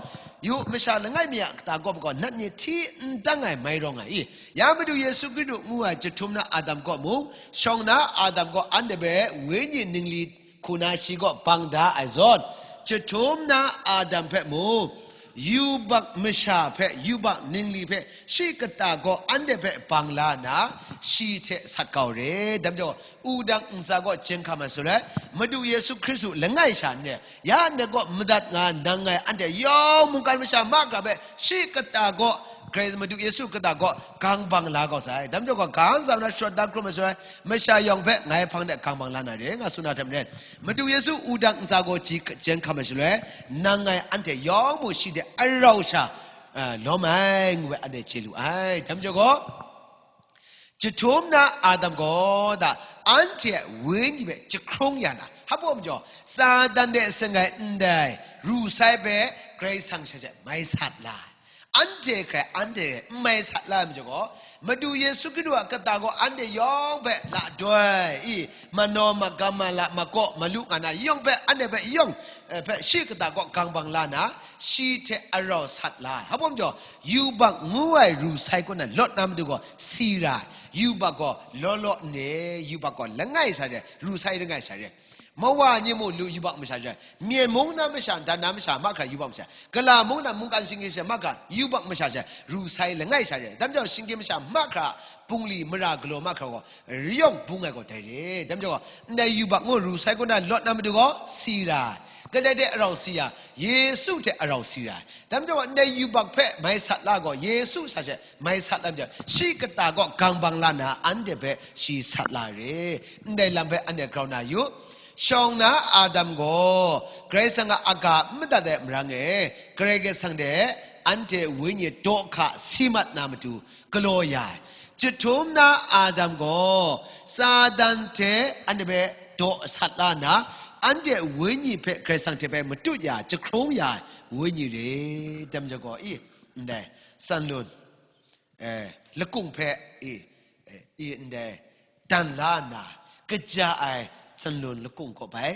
yu, masha langai mi a kata gaw gaw nat ni hti n dang ai mai rawng ai i? Ya Madu Yesu Kadu ngu ai jahtum na Adam kaw mung, shawng na Adam gaw anhte hpe wenyi ningli hku na shi gaw bang da ai zawn, jahtum na Adam hpe mung, yubak masha hpe, yubak ningli hpe shi kata gaw anhte hpe bang la nna, shi hte sat kau re. Dai majaw, wudang ntsa gaw chyen hkam ai shaloi, Madu Yesu Hkristu langai sha n re, ya nde gaw madat nga nang ngai anhte yawng mungkan masha mahkra hpe shi kata gaw, Karai Madu Yesu kata gaw gang bang la kau sai. Dai majaw gaw, ga ntsa na sharawt da hkrum ai shaloi, masha yawng hpe ngai hpang de gang bang la na re, nga tsun na hte maren, Madu Yesu wudang ntsa gaw ji chyen hkam ai shaloi, nang ngai anhte yawng mung shi de arau sha, a, lawm ai, ngu ai anhte chye lu ai. Dai majaw gaw, Jahtum na Adam gaw da, anhte a wenyi hpe jahkrung ya na, hpa majaw, Satan de seng ai ndai ru sai hpe Karai Kasang sha hte mai sat la ai. Anhte hkrai, anhte hkrai n mai sat la ai majaw gaw, Madu Yesu Hkristu a kata gaw anhte yawng hpe la doi i, manaw, magam, mala, makaw, malu nga na yawng hpe, anhte hpe yawng, eh, hpe shi kata gaw gang bang la na, shi hte arau sat la ai. Hpa majaw, yubak ngu ai ru sai kaw na lawt na matu gaw si ra ai. Yubak gaw law law n re, yubak gaw langai sha re, ru sai langai sha re. Mawa ni mu lu yubak masha re, Myen mung na masha, dan na masha mahkra yubak masha, Gala mung na mungkan shinggyim masha mahkra yubak masha she, ru sai langai sha re. Dam jau shinggyim masha mahkra, bungli mara galaw mahkra gaw, rayawng bung ai gaw dai re. Dam jau gaw, ndai yubak ngu ru sai kaw na lawt na matu gaw si ra ai. Kadai hte arau si ya, Yesu hte arau si ra ai. Dam jau gaw, ndai yubak hpe mai sat la gaw, Yesu sha she mai sat la majaw, shi kata gaw gang bang la na, anhte hpe shi sat la re. Ndai lam hpe anhte grau na yu. Shawng na Adam gaw Karai Kasang a aga n madat ai marang e, Karai Kasang de anhte wenyi daw hka si mat na matu galaw ya ai. Jahtum na Adam gaw Satan hte anhte hpe daw sat la nna, anhte wenyi hpe Karai Kasang hte bai matut ya, jahkrung ya ai wenyi re. Dam jau gaw, i, ndai, sanlun, eh, lakung hpe, i, eh, i, ndai, dan la nna, kaja ai sanlun lakung kaw bai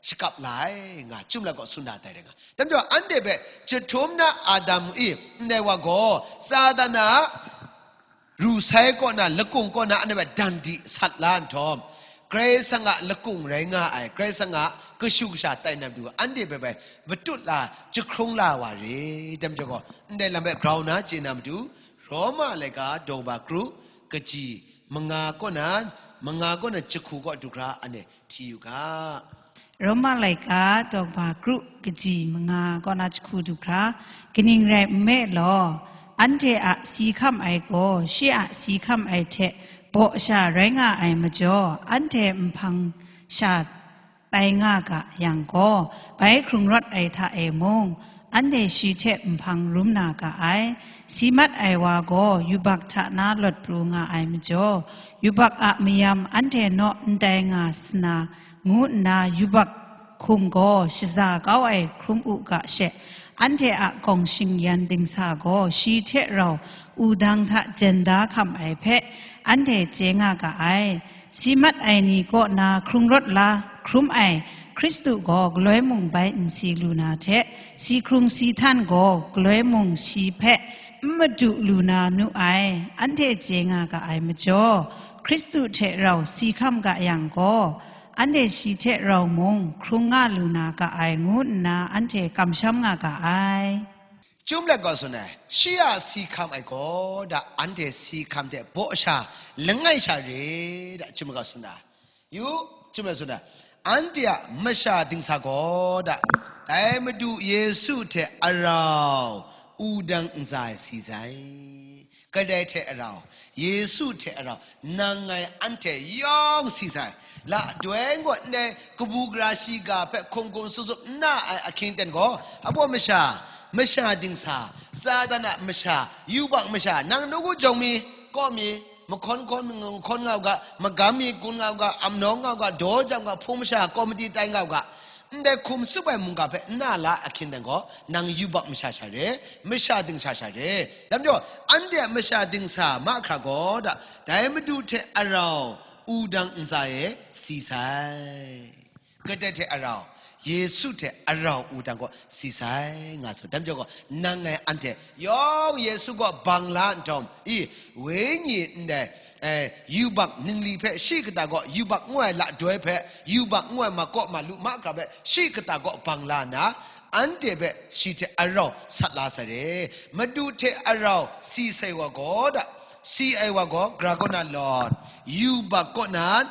shakap la ai, nga, Chyum Lat kaw tsun da tai rai nga. Dam jau, anhte hpe jahtum na Adam i, ndai wa gaw, Satan a ru sai kaw na, lakung kaw na, anhte hpe dan di sat la nhtawm, Karai Kasang a lakung rai nga ai, Karai Kasang a kashu kasha tai na matu, anhte hpe bai matut la, jahkrung la wa re. Dam jau gaw, ndai lam hpe grau na chye na matu, Roma laika daw ba kru, kaji manga kaw na, manga kaw na jahku kaw du hkra anhte hti yu ga. Roma laika daw ba kru, kaji manga kaw na jahku du hkra, kaning rai nme law, anhte a si hkam ai gaw shi a si hkam ai hte baw sha rai nga ai majaw, anhte nhpang sha tai nga ga yang gaw, bai hkrung rawt ai hta e mung, anhte shi hte nhpang rum na ga ai. Si mat ai wa gaw yubak hta na lawt pru nga ai majaw, yubak a mayam anhte naw n tai nga sa na, ngu nna yubak hkum gaw shaza kau ai hkrum u ga she, anhte a gawng shingyan dingsa gaw shi hte rau wudang hta jen da hkam ai hpe, anhte chye nga ga ai. Si mat ai ni kaw na hkrung rawt la hkrum ai Hkristu gaw galoi mung bai n si lu na hte, si hkrung si htan gaw galoi mung shi hpe n madu lu na nu ai, anhte chye nga ga ai majaw, Hkristu hte rau si hkam ga yang gaw, anhte shi hte rau mung hkrung nga lu na ga ai, ngu nna anhte kamsham nga ga ai. Chyum Lat gaw tsun ai, shi a si hkam ai gaw da, anhte si hkam hte baw sha langai sha re da, Chyum Lat gaw tsun ai. Yu, Chyum Lat tsun ai, anhte a masha dingsa gaw da, dai Madu Yesu hte arau wudang ntsa e si sai. Kadai hte arau, Yesu hte arau, nang ngai anhte yawng si sai. La doi gaw ndai kabu gara shiga hpe hkum hkum tsup tsup n na ai ahkying ten gaw, abaw masha, masha dingsa, Satan a masha, yubak masha, nang nawku jawng mi, kaw mi, mahkawn hkawn, mahkawn nga u ga, magam mi gun nga u ga, amnawng nga u ga, daw jam nga, hpung masha, komiti tai nga u ga, ndai hkum tsup ai mungga hpe n na la ahkying ten gaw, nang yubak masha sha re, masha dingsa sha re. Dai majaw, anhte a masha dingsa mahkra gaw da, dai Madu hte arau wudang ntsa e si sai. Kadai hte arau, Yesu hte arau wudang gaw si sai, nga tsun. Dai majaw gaw, nang ngai anhte yawng Yesu gaw bang la nhtawm, i, wenyi ndai, eh, yubak ningli hpe shi kata gaw, yubak ngu ai la doi hpe, yubak ngu ai makaw malu mahkra hpe shi kata gaw bang la nna, anhte hpe shi hte arau sat la sai re. Madu hte arau si sai wa gaw da, si ai wa gaw, gara kaw na lawt, yubak kaw na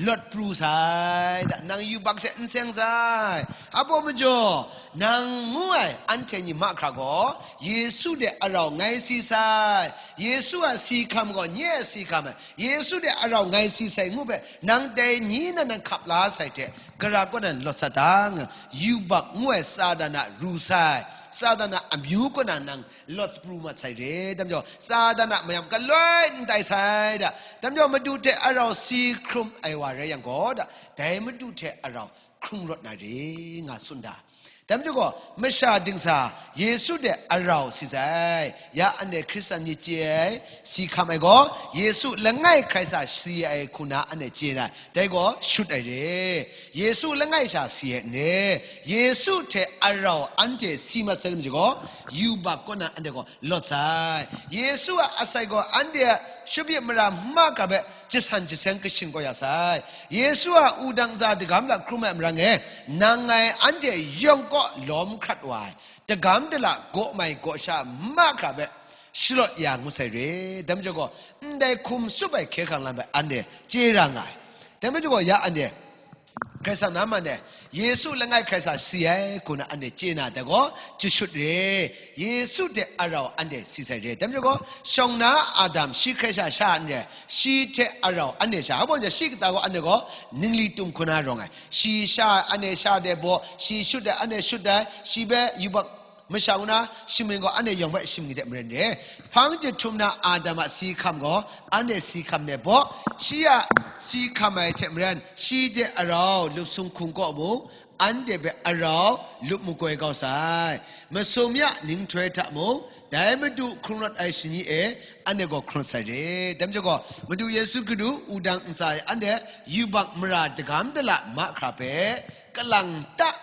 lawt pru sai da, nang yubak hte n seng sai. Abaw majaw, nang ngu ai anhte ni mahkra gaw, Yesu de arau ngai si sai, Yesu a si hkam gaw nye a si hkam ai, Yesu de arau ngai si sai ngu hpe, nang dai ni na nang hkap la sai hte, gara kaw na lawt sa dang, yubak ngu ai Satan a ru sai, Satan a amyu kaw na nang lawt sapru mat sai re. Dai majaw, Satan a mayam galoi n tai sai da. Dai majaw, Madu hte arau si hkrum ai wa rai yang gaw da, dai Madu hte arau hkrung rawt na re, nga tsun da. Dai majaw gaw, masha dingsa Yesu hte arau si sai, ya anhte Hkristan ni chye ai, si hkam ai gaw, Yesu langai hkrai sa si ai hku na anhte chye na, dai gaw shut ai re. Yesu langai sha si ai n re. Yesu hte arau anhte si mat sai lam gaw, yubak kaw na anhte gaw lawt sai. Yesu a asai gaw anhte a shupyit mara mahkra hpe jasan jaseng kashin kau ya sai. Yesu a wudang ntsa dagam la hkrum ai marang e, nang ngai anhte yawng kaw lawm hkrat wa ai, dagam dala gaw mai gaw sha mahkra hpe shalawt ya ngut sai re. Dai majaw gaw, ndai hkum tsup ai hkye hkrang lam hpe anhte chye ra nga ai. Dai majaw gaw, ya anhte Karai Kasang na man e, Yesu langai hkrai sa si ai, hku na anhte chye na, dai gaw jashut re. Yesu hte arau anhte si sai re. Dai majaw gaw, shawng na Adam shi hkrai sha sha n re, shi hte arau anhte sha, hpa baw ja shi kata gaw anhte gaw ningli tum hku na rawng ai. Shi sha anhte sha de baw, shi shut ai anhte shut ai, shi hpe yubak masha ngu na, shingming gaw anhte yawng hpe shingming de maren re. Hpang jahtum na Adam a si hkam gaw, anhte si hkam ne baw, shi a si hkam ai hte maren, shi hte arau lup sung hkung kaw mung, anhte hpe arau lup makoi kau sai. Masum ya ninghtoi hta mung, dai Madu hkrung rawt ai shani e, anhte gaw hkrung rawt sai re. Dai majaw gaw, Madu Yesu Hkristu wudang ntsa e anhte yubak mara dagam dala mahkra hpe, kalang ta,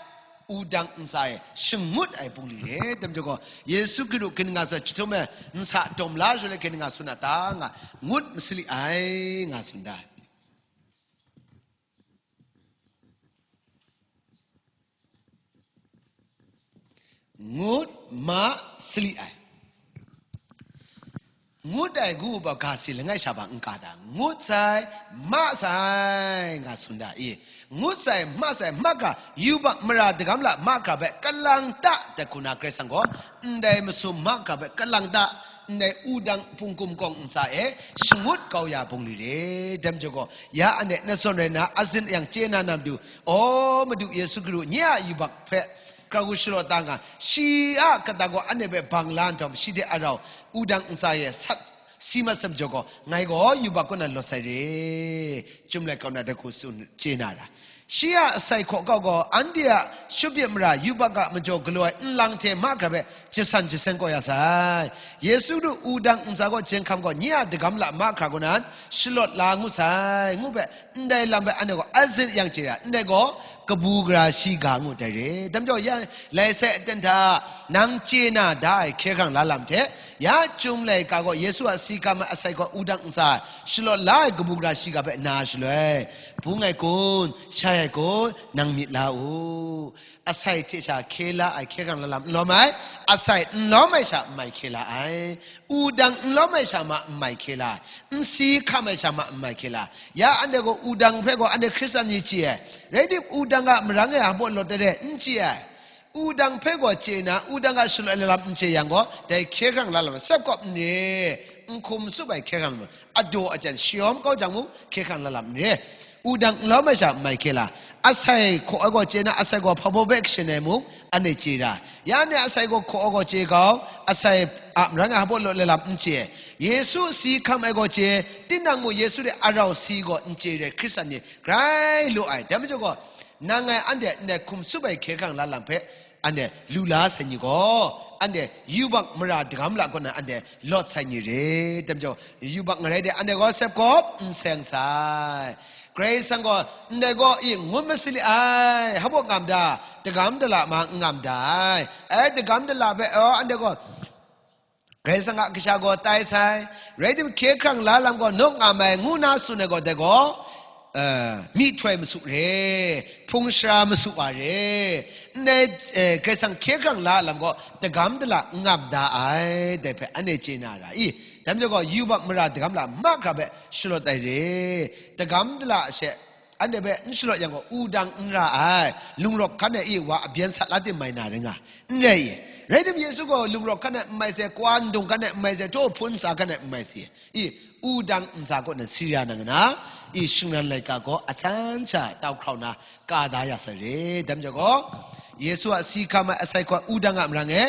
wudang ntsa e shangut ai bungli re. Dai majaw gaw, Yesu Hkristu kaning nga sa jahtum e, nsa dawm la shaloi kaning nga tsun a ta nga, ngut masali ai, nga tsun da. Ngut ma sali ai. Ngut ai ngu u ga si langai sha ba n ka ta? Ngut sai, ma sai, nga tsun da i. Ngut sai, ma sai, mahkra, yubak mara dagam la mahkra hpe kalang ta, dai hku na Karai Kasang gaw, ndai masum mahkra hpe kalang ta, ndai wudang pungkum kawng ntsa e shangut kau ya bungli re. Dai majaw gaw, ya anhte na zawn rai nna, azin ayang chye na na matu, aw, Madu Yesu Hkristu nye a yubak hpe, grau gu shalaw ta nga, shi a kata gaw anhte hpe bang la nhtawm, shi hte arau wudang ntsa e sat si mat sai majaw gaw, ngai gaw yubak kaw na lawt sai re, Chyum Laika kaw na dai hku tsun chye na ra. Shi a asai hkaw kau gaw, anhte a shupyit mara yubak a majaw galaw ai nlang hte mahkra hpe jasan jaseng kau ya sai. Yesu Hkristu wudang ntsa kaw jeng hkam gaw, nye a dagam la mahkra kaw nan shalawt la ngut sai, ngu hpe, ndai lam hpe anhte gaw azin ayang chye ra, ndai gaw kabu gara shiga ngu dai re. Dai majaw, ya, lai sai aten hta nang chye na da ai hkye hkrang la lam hte, ya Chyum Laika gaw Yesu a si hkam ai asai gaw wudang ntsa shalawt la ai kabu gara shiga hpe na shaloi, bung ai kun, shai ai kun, nang myit la u. Asai hte sha hkye la ai hkye hkrang la lam n lawm ai, asai n lawm ai sha n mai hkye la ai, wudang n lawm ai sha ma n mai hkye la ai, n si hkam ai sha ma n mai hkye la ai. Ya anhte gaw wudang hpe gaw anhte Hkristan ni chye ai, rai tim, wudang a marang e hpa baw lawt ai re n chye ai. Wudang hpe gaw chye na, wudang a shalawt ai lam n chye yang gaw, dai hkye hkrang la lam sep kawp n re, n hkum tsup ai hkye hkrang lam, adaw ajan shayawm kau jang mung, hkye hkrang la lam n re. Wudang n lawm ai sha n mai hkye la, asai hkaw ai gaw chye na, asai gaw hpa baw hpe kashin ai mung, anhte chye ra. Ya anhte asai gaw hkaw ai gaw chye kau, asai a marang e hpa baw lawt ai lam n chye. Yesu si hkam ai gaw chye, tinang mung Yesu hte arau si gaw n chye re, Hkristan ni grai lu ai. Dai majaw gaw, nang ngai anhte ndai hkum tsup ai hkye hkrang la lam hpe, anhte lu la sai ni gaw, anhte yubak mara dagam la kaw na anhte lawt sai ni re. Dai majaw, yubak ngarai de anhte gaw sep kawp n seng sai. Karai Kasang gaw ndai gaw i ngut masali ai, hpa baw ngam da, dagam dala ma n ngam da ai. Ai, dagam dala hpe, aw, anhte gaw Karai Kasang a kasha gaw tai sai, rai tim, hkye hkrang la lam gaw nawk ngam ai, ngu na tsun ai gaw, dai gaw, eh, myihtoi masu re, hpung shara masu wa re, ndai, eh, Karai Kasang hkye hkrang la lam gaw, dagam dala n ngam da ai, dai hpe anhte chye na ra i? Dai majaw gaw, yubak mara dagam la mahkra hpe shalawt ai re, dagam dala she, Anhte hpe n shalawt yang gaw, wudang n ra ai, lungrawk hkan e i wa abyen sat la tim mai na ring nga, n rai i? Rai tim, Yesu gaw lungrawk hkan e n mai se, kawa ndung hkan e n mai se, htaw hpun ntsa hkan e n mai se, i, wudang ntsa kaw na si ra nang nna, i, shingran laika gaw asan sha tau hkrau na ka da ya sai re. Dai majaw gaw, Yesu a si hkam ai asai hkaw wudang a marang e,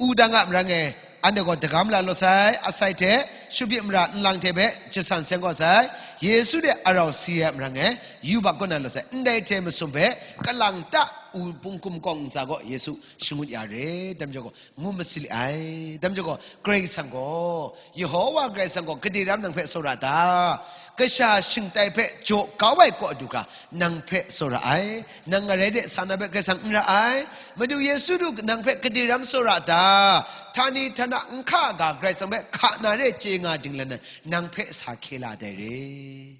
wudang a marang e, anhte gaw dagam la lawt sai, asai hte, shubit mara nlang hte hpe jasan seng kau sai, Yesu de arau si ai marang e, yubak kaw na lawt sai, ndai hte masum hpe, kalang ta u pungkum kawng ntsa gaw Yesu shangut ya re, dai majaw gaw, ngu masali ai, dai majaw gaw, Karai Kasang gaw, Yehowa Karai Kasang gaw, gade ram nang hpe tsawra ta? Kasha shingtai hpe jaw kau ai kaw du hkra, nang hpe tsawra ai, nang ngarai de sa na hpe Karai Kasang n ra ai, Madu Yesu du nang hpe gade ram tsawra ta? Htani htana n hka ga Karai Kasang hpe hka na re chye nga dinglan ai, nang hpe sa hkye la dai re.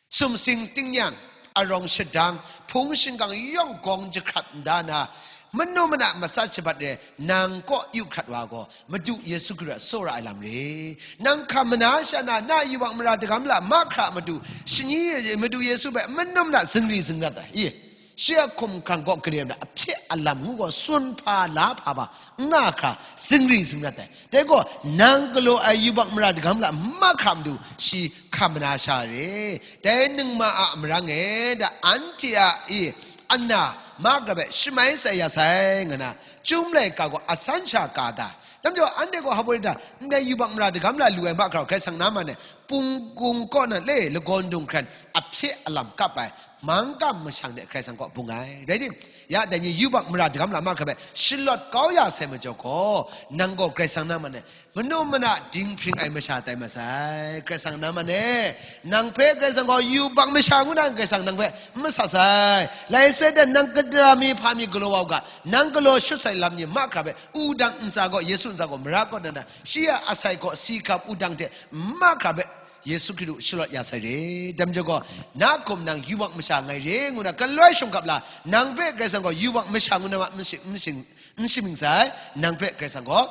Sumsing tingnyang, arawng shadang, hpung shingkang yawng gawng jahkrat nda na, manu mana matsat shabat re, nang kaw yu hkrat wa gaw, Madu Yesu Hkristu a tsawra ai lam re. Nang hkam mana sha na, na yubak mara dagam la mahkra matu, shani Madu Yesu hpe manu mana zingri zingrat ai, i, shi a hkum hkrang kaw gade na ahpye alam ngu gaw, tsun hpa la hpa ba, n nga hkra, zingri zingrat ai. Dai gaw, nang galaw ai yubak mara dagam la mahkra matu, shi hkam mana sha re. Dai ningma a marang e, da anhte a, i, ana, mahkra hpe shamai sai ya sai, nga na, Chyum laika gaw asan sha ka da? Dai majaw, anhte gaw hpa baw rai ta? Ndai yubak mara dagam la lu ai mahkra gaw, Karai Kasang na man e, punggung kaw na le lagawn dung hkran ahpye alam kap ai, mangkam mashang de Karai Kasang kaw bung ai. Rai tim, ya dai ni yubak mara dagam la mahkra hpe shalawt kau ya sai majaw gaw, nang gaw Karai Kasang na man e, manu mana dinghpring ai masha tai masai. Karai Kasang na man e, nang hpe Karai Kasang gaw yubak masha ngu na Karai Kasang nang hpe n masat sai. Lai sai dan, nang kadara mi hpa mi galaw wa u ga, nang galaw shut sai lam ni mahkra hpe, wudang ntsa gaw, Yesu ntsa gaw mara kaw na na, shi a asai gaw si hkam wudang hte mahkra hpe, Yesu Hkristu shalawt ya sai re. Dai majaw gaw, na hkum nang yubak masha ngai re ngu na, galoi shawng kap la, nang hpe Karai Kasang gaw yubak masha ngu na ma, n shing, n shing, n shamying sai, nang hpe Karai Kasang gaw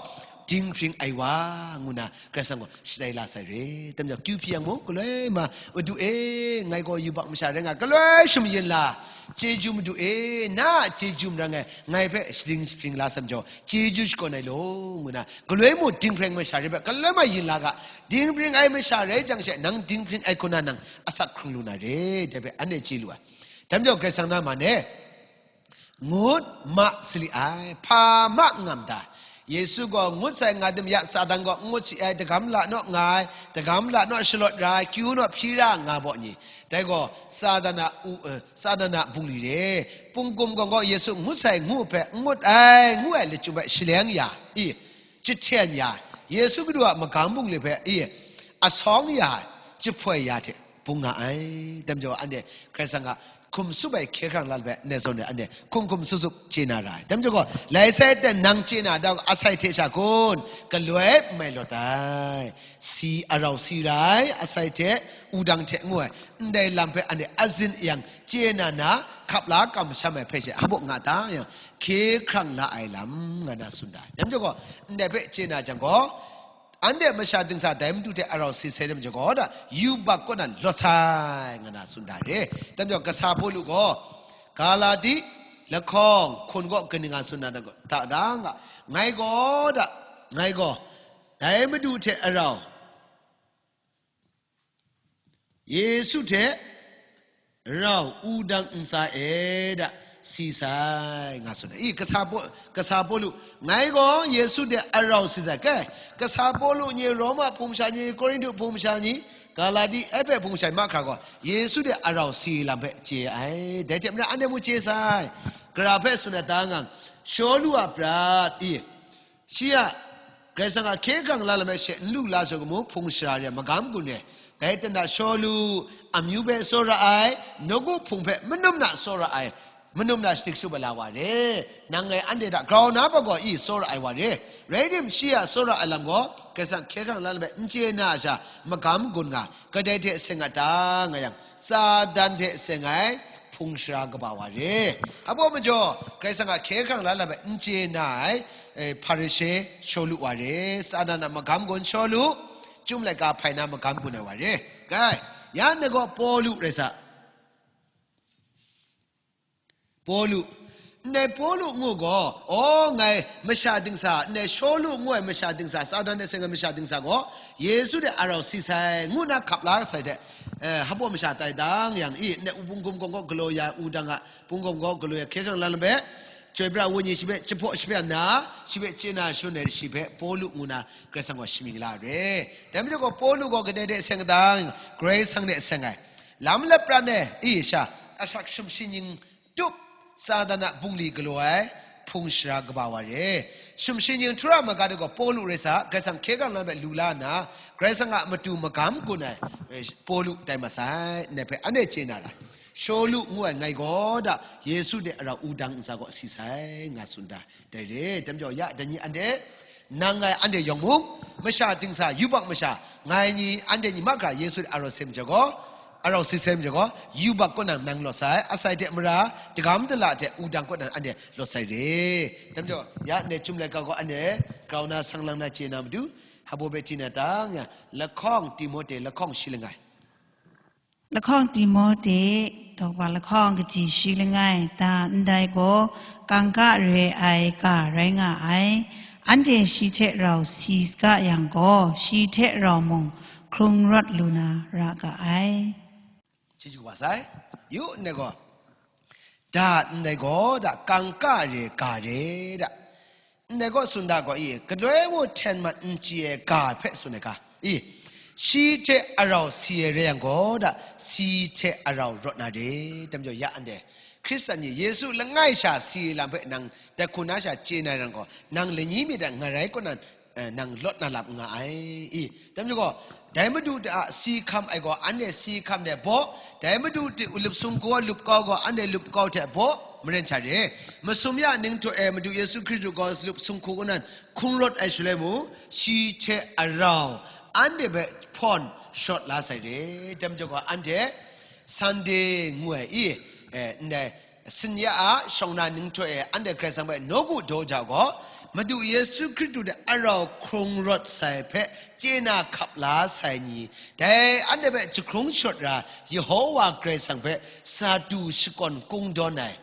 dinghpring ai wa ngu na, Karai Kasang gaw shatai la sai re. Dai majaw, kyu hpyi yang mung, galoi ma, Madu e, ngai gaw yubak masha rai nga, galoi shum yin la, chyeju Madu e, na a chyeju marang e, ngai hpe sharing shapring la sai majaw, chyeju shakawn ai law, ngu na, galoi mung dinghpring masha re hpe, galoi ma yin la ga, dinghpring ai masha rai jang she, nang dinghpring ai hku na nang asak hkrung lu na re, dai hpe anhte chye lu ai. Dai majaw, Karai Kasang na man e, ngut ma sali ai, hpa ma ngam da? Yesu gaw ngut sai nga tim ya, Satan gaw n ngut si ai, dagam la naw nga ai, dagam la naw shalawt ra ai, kyu naw hpyi ra nga baw ni? Dai gaw, Satan a u, eh, Satan a bungli re. Pungkum gawng gaw Yesu ngut sai ngu hpe, n ngut ai, ngu ai lachyum hpe shaleng ya, i, jahten ya, Yesu Hkristu a magam bungli hpe, i, asawng ya, jahpoi ya hte bung nga ai. Dai majaw, anhte Karai Kasang a hkum tsup ai hkye hkrang la hpe ndai zawn e, anhte hkum hkum tsup tsup chye na ra ai. Dai majaw gaw, lai sai ten nang chye na da, asai hte sha kun, galoi n mai lawt ai. Si arau si ra ai, asai hte wudang hte ngu ai, ndai lam hpe anhte azin ayang chye na na, hkap la kamsham ai hpe she hpa baw nga ta yang, hkye hkrang la ai lam nga na tsun da ai. Dai majaw gaw, ndai hpe chye na jang gaw, anhte masha dingsa dai Madu hte arau si sai na majaw gaw, da yubak kaw na lawt sai, nga na tsun da re. Dai majaw, kasa Pawlu gaw, Galati lahkawng hkun gaw kaning nga tsun na da, da, da nga, ngai gaw, da, ngai gaw, dai Madu hte arau, Yesu hte rau wudang ntsa e da si sai, nga tsun ai. I, kasa Paw-, kasa Pawlu, ngai gaw Yesu hte arau si sai. Kai, kasa Pawlu ni Roma hpung masha ni, Korinhtu hpung masha ni, Galati, Ehpe hpung masha ni mahkra gaw, Yesu hte arau si lam hpe chye ai. Dai hte maren anhte mung chye sai. Gara hpe tsun ai ta ngang, Shawlu a prat, i, shi a Karai Kasang a hkye hkrang la lam e she n lu la sai gaw mung, hpung sara re ai magam gun re. Dai hte na Shawlu amyu hpe tsawra ai, nawku hpung hpe manum na tsawra ai, manum na shadik shup ai la wa re. Nang ngai anhte hta grau na hpa gaw i tsawra ai wa re. Rai tim, shi a tsawra ai lam gaw, Karai Kasang hkye hkrang la lam e n chye na a sha, magam gun nga, kadai hte seng a ta, nga yang, Satan hte seng ai hpung sara kaba wa re. Hpa baw majaw, Karai Kasang a hkye hkrang la lam e n chye na ai, eh, Hparishe Shawlu wa re, Satan a magam gun Shawlu, Chyum laika hpai na magam gun ai wa re. Kai, ya ngai gaw Pawlu rai sa, Pawlu. Ndai Pawlu ngu gaw, aw, ngai masha dingsa, ndai Shawlu ngu ai masha dingsa, Satan hte seng ai masha dingsa gaw, Yesu hte arau si sai, ngu nna hkap la sai hte, eh, hpaw masha tai dang yang, i, ndai pungkum gaw galaw ya, wudang a pungkum gaw galaw ya, hkye hkrang la lam hpe, chyoi pra ai wenyi shi hpe jahpaw shapyan nna, shi hpe chye na shangun ai shi hpe Pawlu ngu nna Karai Kasang gaw shamying la ai re. Dai majaw gaw Pawlu gaw kadai hte seng dang, Karai Kasang hte seng ai. Lam lapran e, i sha, asak sumshi nying tup, Satan a bungli galaw ai, hpung shara kaba wa re. Sumshi nying htura maga de gaw Pawlu rai sa, Karai Kasang hkye hkrang lam hpe lu la nna, Karai Kasang a matu magam gun ai, eh, Pawlu tai masai, ndai hpe anhte chye na ra. Shawlu ngu ai ngai gaw da, Yesu hte arau wudang ntsa gaw si sai, nga tsun da. Dai re, dai majaw ya, dai ni anhte, nang ngai anhte yawng mung, masha dingsa, yubak masha, ngai ni anhte ni mahkra Yesu hte arau si majaw gaw, arau si sai majaw gaw, yubak kaw nang nang lawt sai, asai hte mara, dagam dala hte wudang kaw nang anhte lawt sai re. Dai majaw, ya, ndai Chyum laika gaw anhte grau na, sang lang na chye na matu, hpaw hpe chye na dang yang, lahkawng Timote, lahkawng shi langai. Lahkawng Timote, daw kaba lahkawng kaji shi langai, da ndai gaw kangka re ai ga rai nga ai. Anhte shi hte rau si saga yang gaw, shi hte rau mung hkrung rawt lu na ra ga ai. Chyeju wa sai, yu ndai gaw, da ndai gaw da kangka re ga re da. Ndai gaw tsun da gaw i, galoi mung hten mat n chye ai ga hpe tsun ai ga i, shi hte arau si ai rai yang gaw da, si hte arau rawt na re, dai majaw ya anhte, Hkristan ni Yesu langai sha si ai lam hpe nang dai hku na sha chye na yang gaw, nang lani mi hta nga rai kaw nan, eh, nang lawt na lam n nga ai i, dai majaw gaw, dai Madu hta si hkam ai gaw, anhte si hkam hte baw, dai Madu hte lup sung hku lup kau gaw, anhte lup kau hte baw, maren sha re. Masum ya ningtaw e Madu Yesu Hkristu gaw lup sung hku nan hkrung rawt ai shaloi mung, shi hte arau anhte hpe hpawn shawt la sai re. Dai majaw gaw, anhte Sunday ngu ai i, eh, ndai sin ya a shawng na ningtaw e anhte Karai Kasang hpe nawku daw jau gaw, Madu Yesu Hkristu hte arau hkrung rawt sai hpe chye na hkap la sai ni, dai anhte hpe jahkrung shawt ra Yehowa Karai Kasang hpe sa du shakawn kungdawn ai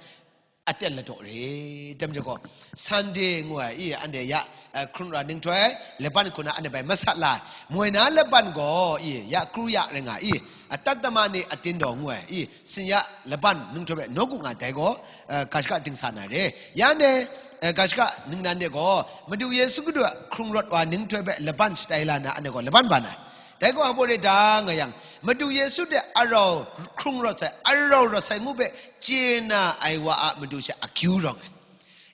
aten ladaw re. Dai majaw gaw, Sunday ngu ai i, anhte ya, eh, hkrung rawt ningtaw e, laban hku na anhte bai masat la ai. Moi na laban gaw i, ya kru ya rai nga i, atat tama ni atin daw ngu ai i, sin ya laban ningtaw hpe nawku nga dai gaw, eh, ga shaka dingsa na re. Ya ne, eh, ga shaka ningnan de gaw, Madu Yesu Hkristu a hkrung rawt wa ningtaw hpe laban shatai la na anhte gaw laban ban ai. Dai gaw hpaw re da nga yang, Madu Yesu hte arau hkrung rawt sai, arau rawt sai ngu hpe chye na ai wa a matu she akyu rawng ai.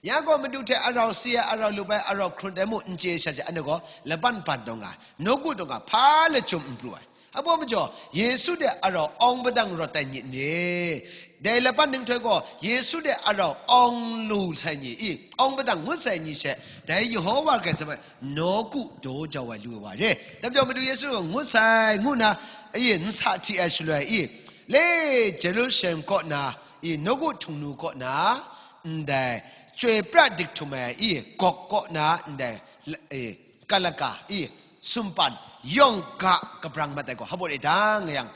Ya gaw Madu hte arau si ai, arau lup ai, arau hkrung ai mung n chye sha she, anhte gaw laban ban taw nga ai, nawku taw nga ai, hpa lachyum n pru ai. Hpaw majaw, Yesu hte arau awng padang rawt ai ni n re. Dai laban ninghtoi gaw, Yesu hte arau awng lu sai ni i, awng padang ngut sai ni she, dai Yehowa Karai Kasang hpe nawku daw jau ai lu ai wa re. Dai majaw, Madu Yesu gaw ngut sai ngu na, i, nsa hti ai shaloi i, le Jerusalem kaw na, i, nawku htung nu kaw na, ndai chyoi pra dik htum ai i, gawk kaw na, ndai, i, kalaka i, sumpan yawng ga kabrang mat ai gaw, hpaw re da nga yang,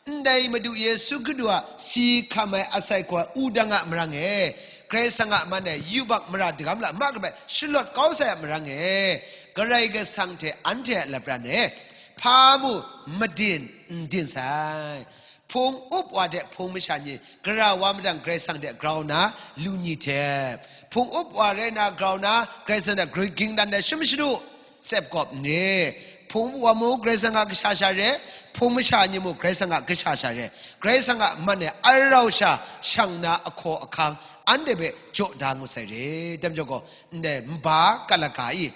ndai Madu Yesu Hkristu a si hkam ai asai hku ai wudang a marang e, Karai Kasang a man e yubak mara dagam la ma kabai shalawt kau sai a marang e, Karai Kasang hte anhte a lapran e hpa mu madin n din sai. Hpung up wa hte hpung masha ni gara wa madang Karai Kasang hte grau na lu ni hte, hpung up wa rai na grau na Karai Kasang hte gring dan ai shum shadu, tsep kawp n re. Hpung up wa mung Karai Kasang a kasha sha re, hpung masha ni mung Karai Kasang a kasha sha re. Karai Kasang a man e arau sha shang na ahkaw ahkang anhte hpe jaw da ngut sai re. Dai majaw gaw, ndai nba kalaka i,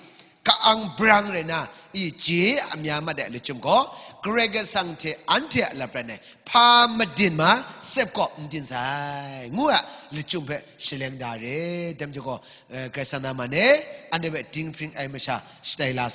ka-ang brang rai na, i je amya mat ai lachyum gaw, Karai Kasang hte anhte a lapran e hpa madin ma, tsep kawp n din sai, ngu ai lachyum hpe shaleng da re. Dai majaw gaw, eh, Karai Kasang na man e, anhte hpe dinghpring ai masha shatai la sai.